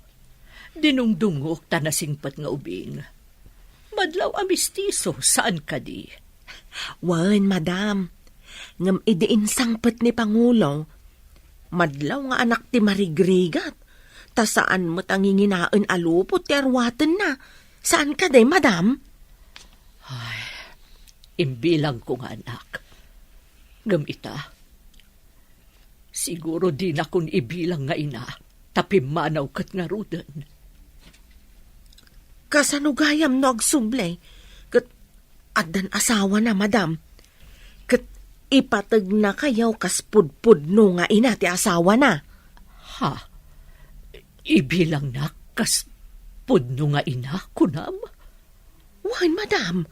Dinungdungok ta nasingpet nga ubing. Madlaw a mestiso, saan kadi? Wen, madam. Ngem idi insangpet ni Pangulo, madlaw nga anak ti marigrigat, ta saan met a nginginaen a lupot ti aruatenna. Saan kadi, madam? Ay, imbilangko nga anak. Ngem ita, siguro dinakon ibilang nga ina, ta pimmanaw ket ngaruden. Kasano gayam no agsubli ket addan asawana, madam? Ket ipategnakayo kas pudpudno nga ina ti asawana. Ha? Ibilangnak kas pudno nga ina, kunam? Wen, madam.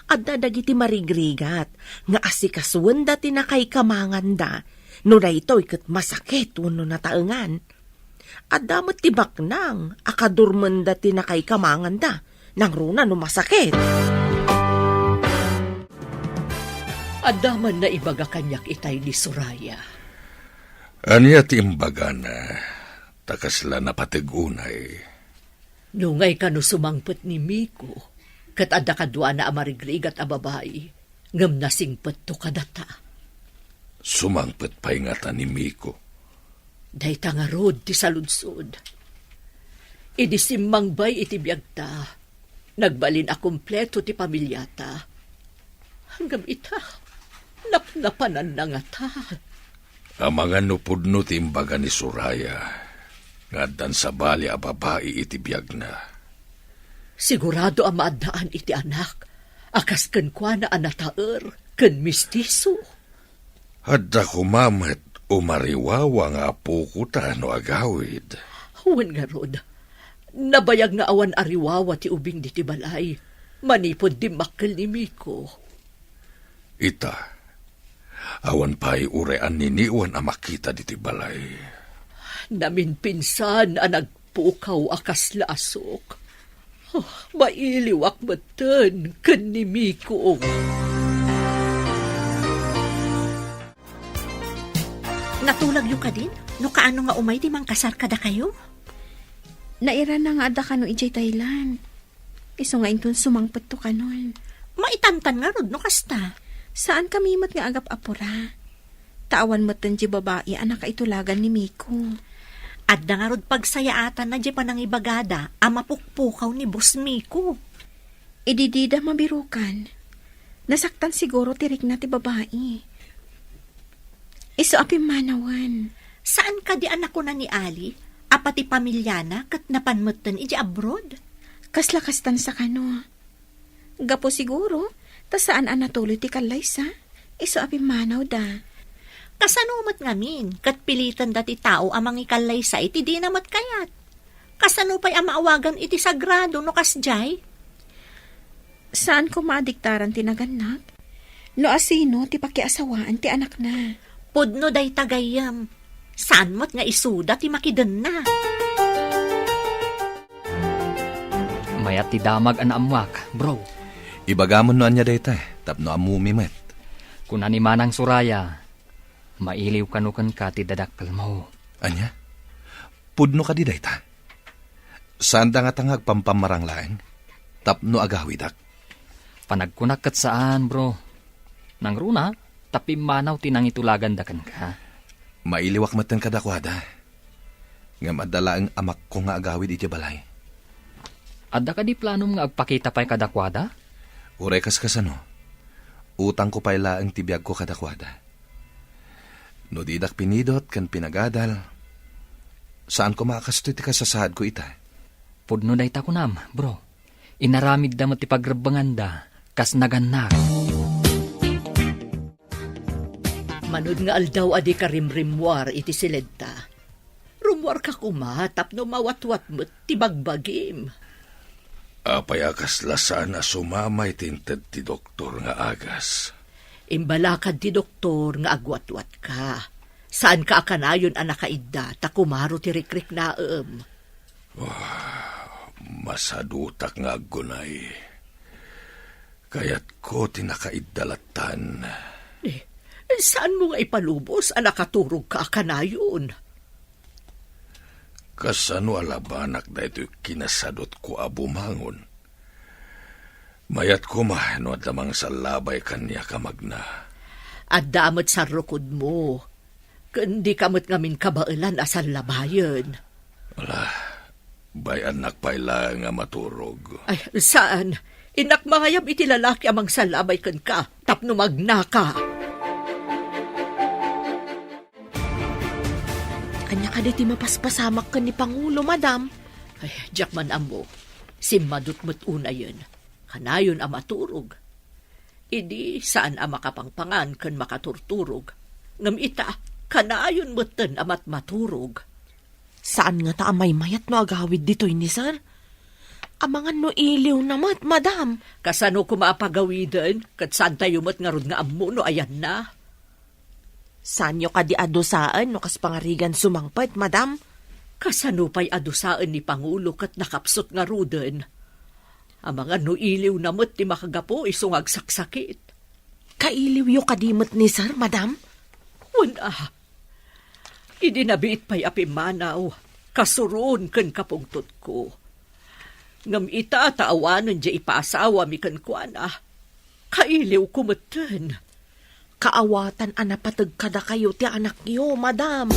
Adda dagiti marigrigat nga asikasoenda ti nakaikamanganda no daytoy ket masakit wenno nataengan. Adda met ti baknang a kadurmenda ti nakaikamanganda nangruna no masakit. Adda man naibaga kaniak itay ni Soraya. Ania ti imbagana, ta kasla napateg unay? Nungay kano sumangpet ni Miko, ket adda kaduana a marigrigat a babai, ngem nasingpetto kadata. Sumangpet pay ngata ni Miko? Dayta ngarud ti saludsod. Idi simmangbay iti biagta, nagbalin a kompleto ti pamiliata. Ngem ita, napnapananna ngata. Amangan no pudno ti imbaga ni Soraya nga addan sabali a babai iti biagna. Sigurado a maaddaan iti anak a kas kenkuana a nataer ken mestiso. Adda koma met umariwawa nga apokota no agawid. Wen ngarud, nabayag nga awan ariwawa ti ubing diti balay manipud dimmakkel ni Miko. Ita, awan pay uray anniniwan a makita diti balay. Naminpinsan a nagpukaw a kasla a sok. Oh, mailiwak metten ken ni Miko. Natulagyo kadin? No kaano nga umay ti mangkasar kadakayo? Nairana nga adda kano idiay Thailand. Isu nga inton sumangpetto kanon. Maitantan ngarud no kasta. Saan kami met nga agap-apura. Ta awan metten di babai a nakaitulagan ni Miko. Adda ngarud pagsayaatanna di panangibagada a mapukpukaw ni Boss Miko. Idi dida mabirukan, nasaktan siguro ti rikna ti babai. Isu a pimmanawen. Saan kadi a nakuna ni Ali a pati pamiliana ket napan metten iti abroad? Kasla kastan sa kano. Gapu siguro, ta saan a natuloy ti kallaysa, isu a pimmanawda. Kasano met ngamin, ket pilitenda ti tao a mangikallaysa iti dina met kayat? Kasano pay a maawagan iti sagrado no kasdiay? Saan koma a diktaran ti nagannak? No asino ti pakiasawaan ti anakna? Pudno dayta gayyem. Saan met nga isuda ti makidenna? Mayat ti damag a naammuak, bro. Ibagam no ania dayta, tapno ammom met. Kuna ni Manang Soraya, mailiw kano kenka ti dadakkelmo. Ania? Pudno kadi dayta? Saanda ngata nga agpampammarang laeng tapno agawidak? Panagkunak ket saan, bro. Nangruna, ta pimmanaw ti nangitulaganda kenka. Mailiwak metten kadakuada. Ngem adda laeng amakko nga agawid idiay balay. Adda kadi planom nga agpakita pay kadakuada? Uray kas kasano, utangko pay laeng ti biagko kadakuada. No didak pinidot ken pinagadal, saan koma a kastoy ti kasasaadko ita. Pudno dayta kunam, bro. Inaramidda met ti pagrebbenganda kas nagannak. Manod nga aldaw a di ka rimrimmuar iti siledta, rummuarka koma tapno mawatwat met ti bagbagim. Apay a kasla saan a sumamay ti inted ti doktor nga agas? Imbalakad ti doktor nga agwatwatka. Saanka a kanayon a nakaidda ta kumaro ti rikriknaem. Ah, masadutak nga aggunay. Kayatko ti nakaidda lattan. Eh, saanmo nga ipalubos a nakaturogka a kanayon? Kasano a labanak daytoy kinasadutko a bumangon? Mayat koma no adda mangsallabay kaniak a magna. Adda met sarrukodmo. Ken dika met ngamin kabaelan a sallabayen. Ala, bay-annak pay laeng a maturog. Ay, saan. Innak mangayab iti lalaki a mangsallabay kenka tapno magnaka. Ania kadi ti mapaspasamak ken ni Pangulo, madam? Ay, diak man ammo. Simmadot met unayen. Kanayon a maturog. Idi saan a makapangpangan ken makaturturog. Ngem ita, kanayon metten a matmaturog. Saan ngata a maymayat no agawid ditoy ni Sir? Amangan no iliwna met, madam. Kasano koma a pagawiden, ket saantayo met ngarud nga ammo no ayanna? Saanyo kadi a dusaen no kas pangarigan sumangpet, madam? Kasano pay a dusaen ni Pangulo ket nakapsut ngaruden? Amangan no iliwna met ti makagapu isu nga agsaksakit. Kailiwyo kadi met ni Sir, madam? Wen a. Idi nabiit pay a pimmanaw, kasuron ken kapungtotko. Ngem ita ta awanen diay ipaasawami kenkuana, kailiwko metten. Kaawatan a napateg kadakayo ti anakyo, madam.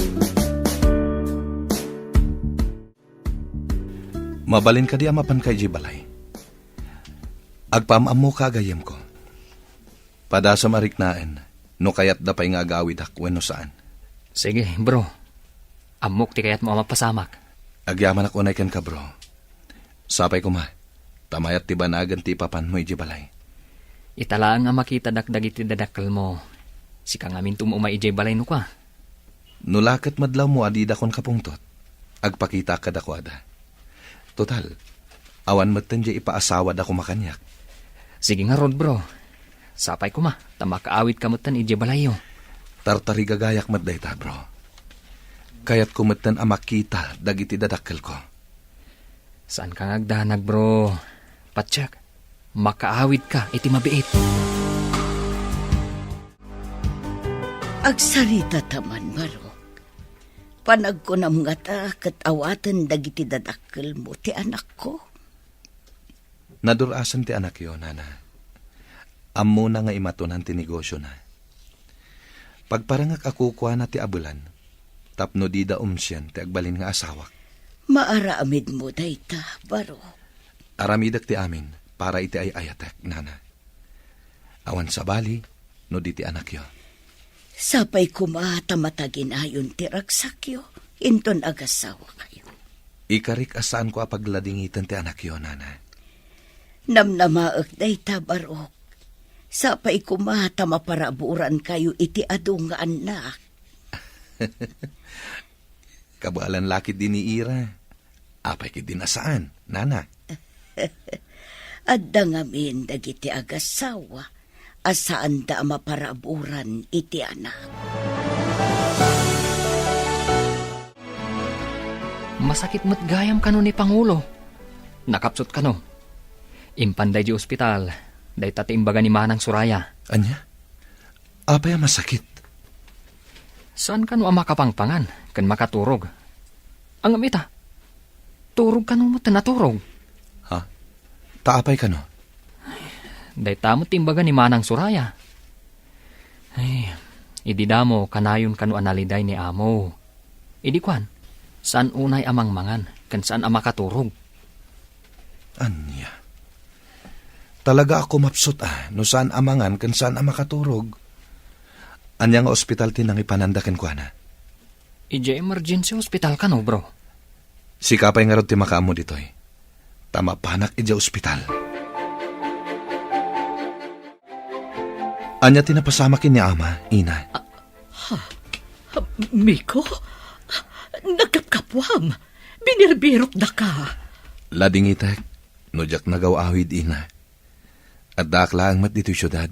Mabalin kadi a mapanka idiay balay? Agpaam-ammoka a gayyemko. Padasem a riknaen no kayatda pay nga agawidak wenno saan. Sige, bro. Ammok ti kayatmo a mapasamak. Agyamanak unay kenka, bro. Sapay koma, ta mayat ti banagen ti ipapanmo idiay balay. Ita laeng a makitadak dagiti dadakkelmo. Sika ngamin ti umay idiay balay no kua. No la ket madlawmo a didakon kapungtot, agpakitaak kadakuada. Total, awan metten diay ipaasawada koma kaniak. Sige ngarud, bro. Sapay koma, ta makaawidka metten idiay balayyo. Tartarigagayak met dayta, bro. Kayatko metten a makita dagiti dadakkelko. Saanka nga agdanag, bro. Patiek, makaawidka iti mabiit. Agsaritata man, Barok. Panagkunam ngata ket awaten dagiti dadakkelmo ti anakko? Nadur-asen ti anakyo, nana. Ammona nga imatonan ti negosiona. Pagparangak a kukuana ti abelan tapno dida umsien ti agbalin nga asawak. Maaramidmo dayta, Barok. Aramidek ti amin para iti ay-ayatek, nana. Awan sabali no di ti anakyo. Sapay koma ta mataginayon ti ragsakyo inton agasawakayo. Ikarik a saanko a pagladingiten ti anakyo, nana. Namnamaek dayta, Barok. Sapay koma ta maparaburankayo iti adu nga annak. Kabaelan la ketdi ni Ira. Apay ketdin a saan, nana? Adda ngamin dagiti agasawa a saanda a maparaburan iti anak. Masakit met gayam kano ni Pangulo. Nakapsut kano. Impan daydi ospital, dayta ti imbaga ni Manang Soraya. Ania? Apay a masakit? Saan kano a makapangpangan ken makaturog? Ngem ita, turog kano met a naturog. Ha? Ta apay kano? Dayta met ti imbaga ni Manang Soraya. Ay, idi damo kanayon kano a naliday ni amo. Idi kuan, saan unay a mangmangan ken saan a makaturog. Ania? Talaga a kumapsut a no saan a mangan ken saan a makaturog. Ania nga ospital ti nangipananda kenkuana? Idiay emergency hospital kano, bro. Sika pay ngarud ti makaammo ditoy. Ta mapanak idiay ospital. Ania ti napasamak ken ni ama, ina? Ha? Miko? Nagkapkapuam. Binirbirokdaka. Ladingitek, no diak nagaw-awid, ina. Addaak laeng met ditoy siudad.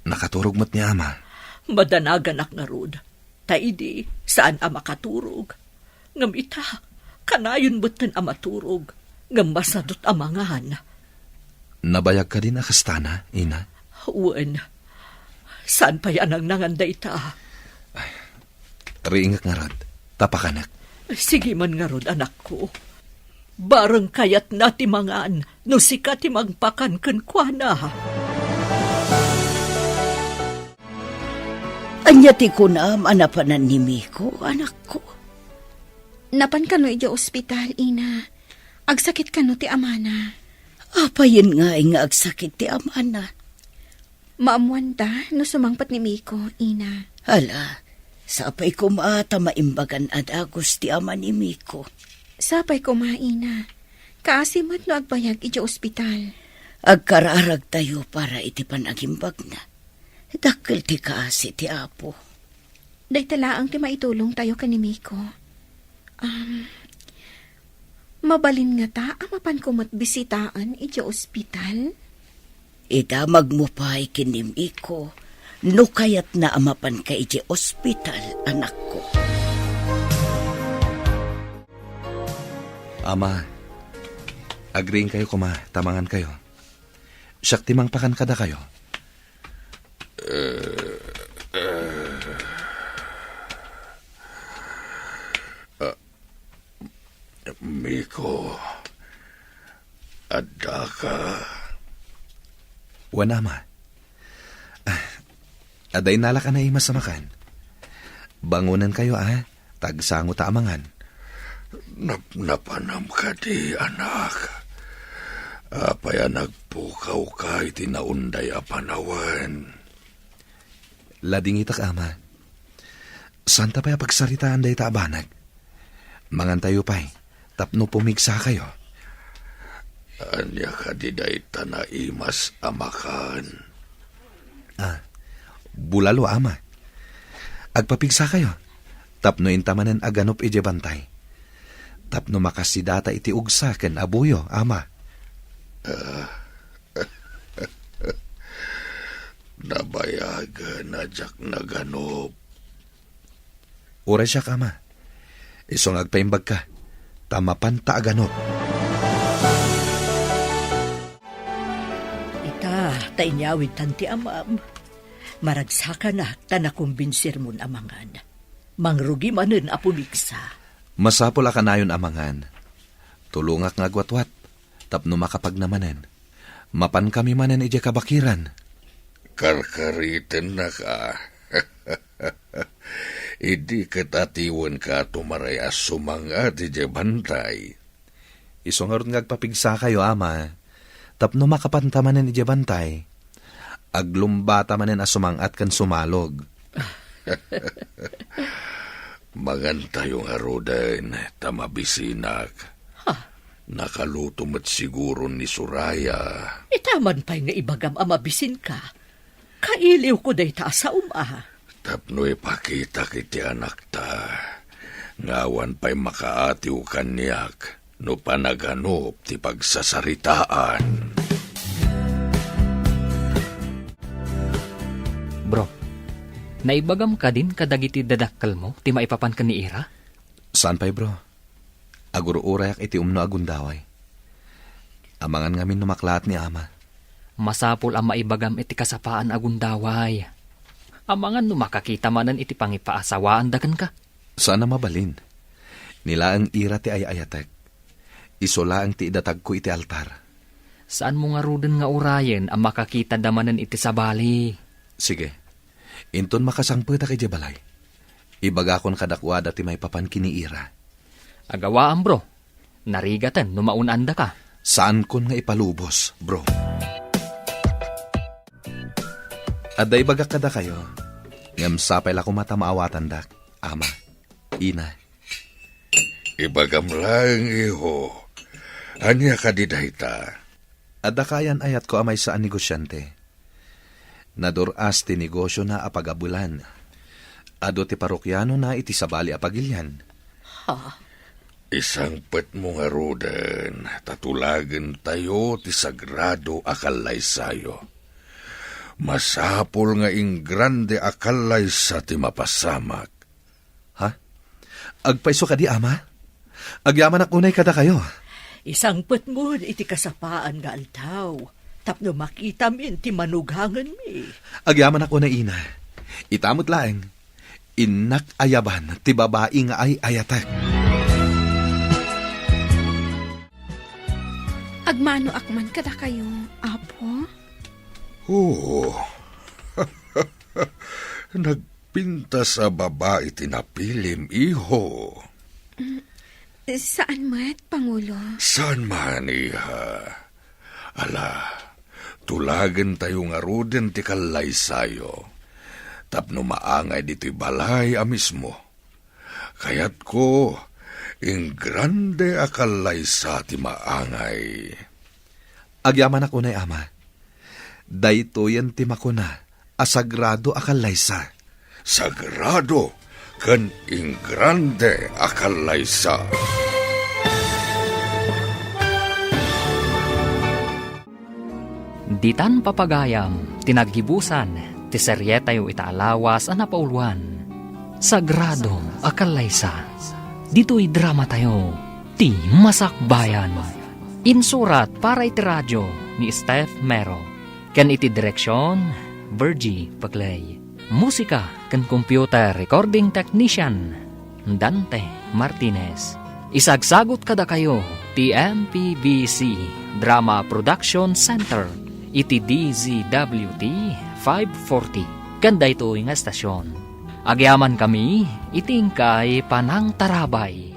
Nakaturog met ni ama. Madanaganak ngarud. Ta idi, saan a makaturog. Ngem ita, kanayon metten a maturog, ngem masadut a mangan. Nabayag kadin a kastana, ina? Wen, saan pay a nangnangan dayta? Riingek ngarud, ta pakanek. Sige man ngarud, anakko. Bareng kayatna ti mangan no sika ti mangpakan kenkuana. Ania ti kunam a napanan ni Miko, anakko? Napan kano idiay ospital, ina. Agsakit kano ti amana. Apayen ngay nga agsakit ti amana? Maammuanta no sumangpet ni Miko, ina. Ala, sapay koma ta maimbagan a dagus ti ama ni Miko. Sapay koma, ina. Kaasi met no agbayag idiay ospital. Agkararagtayo para iti panagimbagna. Dakkel ti kaasi ti Apo. Dayta laeng ti maitulongtayo ken ni Miko. Um, mabalin ngata a mapanko met bisitaen idiay ospital? Idamagmo pay ken ni Miko no kayatna a mapanka idiay ospital, anakko. Ama, agriingkayo koma, ta mangankayo. Siak ti mangpakan kadakayo. Eh, eh. Ah, Miko, addaka? Wen, ama. Ah, adda innalak a naimas a makan. Bangonenkayo, a, ta agsangota a mangan. Nap-, napanam kadi, anak? Apay a nagpukawka iti naunday a panawen? Ladingitak, ama. Saanta pay a pagsaritaan dayta a banag. Mangantayo pay, tapno pumigsakayo. Ania kadi dayta naimas a makan? Ah, bulalo, ama. Agpapigsakayo, tapno inta manen a ganup idiay bantay. Tapno makasidata iti ugsa ken abuyo, ama. Ah, nabayagen a diak naganup. Uray siak, ama. Isu nga agpaimbagka, ta mapanta a ganup. Ita, ta inyawidtan ti amam. Maragsakanak ta nakumbinsirmon a mangan. Mangrugi manen a pumigsa. Masapul a kanayon a mangan. Tulongak nga agwatwat, tapno makapagna manen. Mapankami manen idiay kabakiran. Karkaritennak a. Idi ket atiwenka a tumaray a sumang-at idiay bantay. Isu ngarud nga agpapigsakayo, ama, tapno makapanta manen idiay bantay. Aglumbata manen a sumang-at ken sumalog. Mangantayo ngaruden, ta mabisinak. Ha? Nakaluto met siguron ni Soraya. Ita man pay nga ibagam a mabisinka. Kailiwko dayta a saom a. Tapno ipakitak iti anakta Nga awan pay makaatiw kaniak no panaganup ti pagsasaritaan. Bro, naibagam kadin kadagiti dadakkelmo ti maipapan ken ni Ira? Saan pay, bro. Agur-urayak iti umno a gundaway. Amangan ngamin no maklaat ni ama. Masapul a maibagam iti kasapaan a gundaway. Amangan no makakita manen iti pangipaasawaanda kenka. Saan a mabalin. Ni laeng Ira ti ay-ayatek. Isu laeng ti idatagko iti altar. Saanmo ngaruden nga urayen a makakitada manen iti sabali? Sige. Inton makasangpetak idiay balay, ibagakon kadakuada ti maipapan ken ni Ira. Agawaam, bro. Narigaten no maun-andaka. Saankon nga ipalubos, bro. Adda ibagak kadakayo, ngem sapay la koma ta maawatandak, ama, ina. Ibagam laeng, iho. Ania kadi dayta? Adda kayan-ayatko a maysa a negosiante. Nadur-as ti negosiona a pagabelan. Adu ti parokianona iti sabali a pagilian. Ha? Isangpetmo ngaruden ta tulagentayo ti sagrado a kallaysayo. Masapul nga ingrande a kallaysa ti mapasamak. Ha? Agpayso kadi, ama? Agyamanak unay kadakayo. Isangpetmon iti kasapaan nga aldaw, tapno makitamin ti manugangenmi. Agyamanak unay, ina. Ita met laeng, innak ayaban ti babai nga ay-ayatek. Agmanoak man kadakayo, Apo. Oo. Nagpintas a babai ti napilim, iho. Mm, saan met, Pangulo? Saan man, iha. Ala, tulagentayo ngaruden ti kallaysayo. Tapno maangay ditoy balay a mismo. Kayatko, ingrande a kallaysa ti maangay. Agyamanak unay, ama. Daytoyen ti makuna a sagrado a kallaysa. Sagrado ken ingrande a kallaysa. Ditan papagayam ti naggibusan ti serietayo ita a lawas a napauluan, Sagrado a Kallaysa. Ditoy dramatayo, ti Masakbayan. Insurat para iti radio ni Steph Mero, ken iti direksion, Virgie Paclay. Musika ken computer recording technician, Dante Martinez. Isagsagut kadakayo ti M P B C Drama Production Center iti D Z W T five forty ken daytoy nga estasion. Agyamankami iti inkay panangtarabay.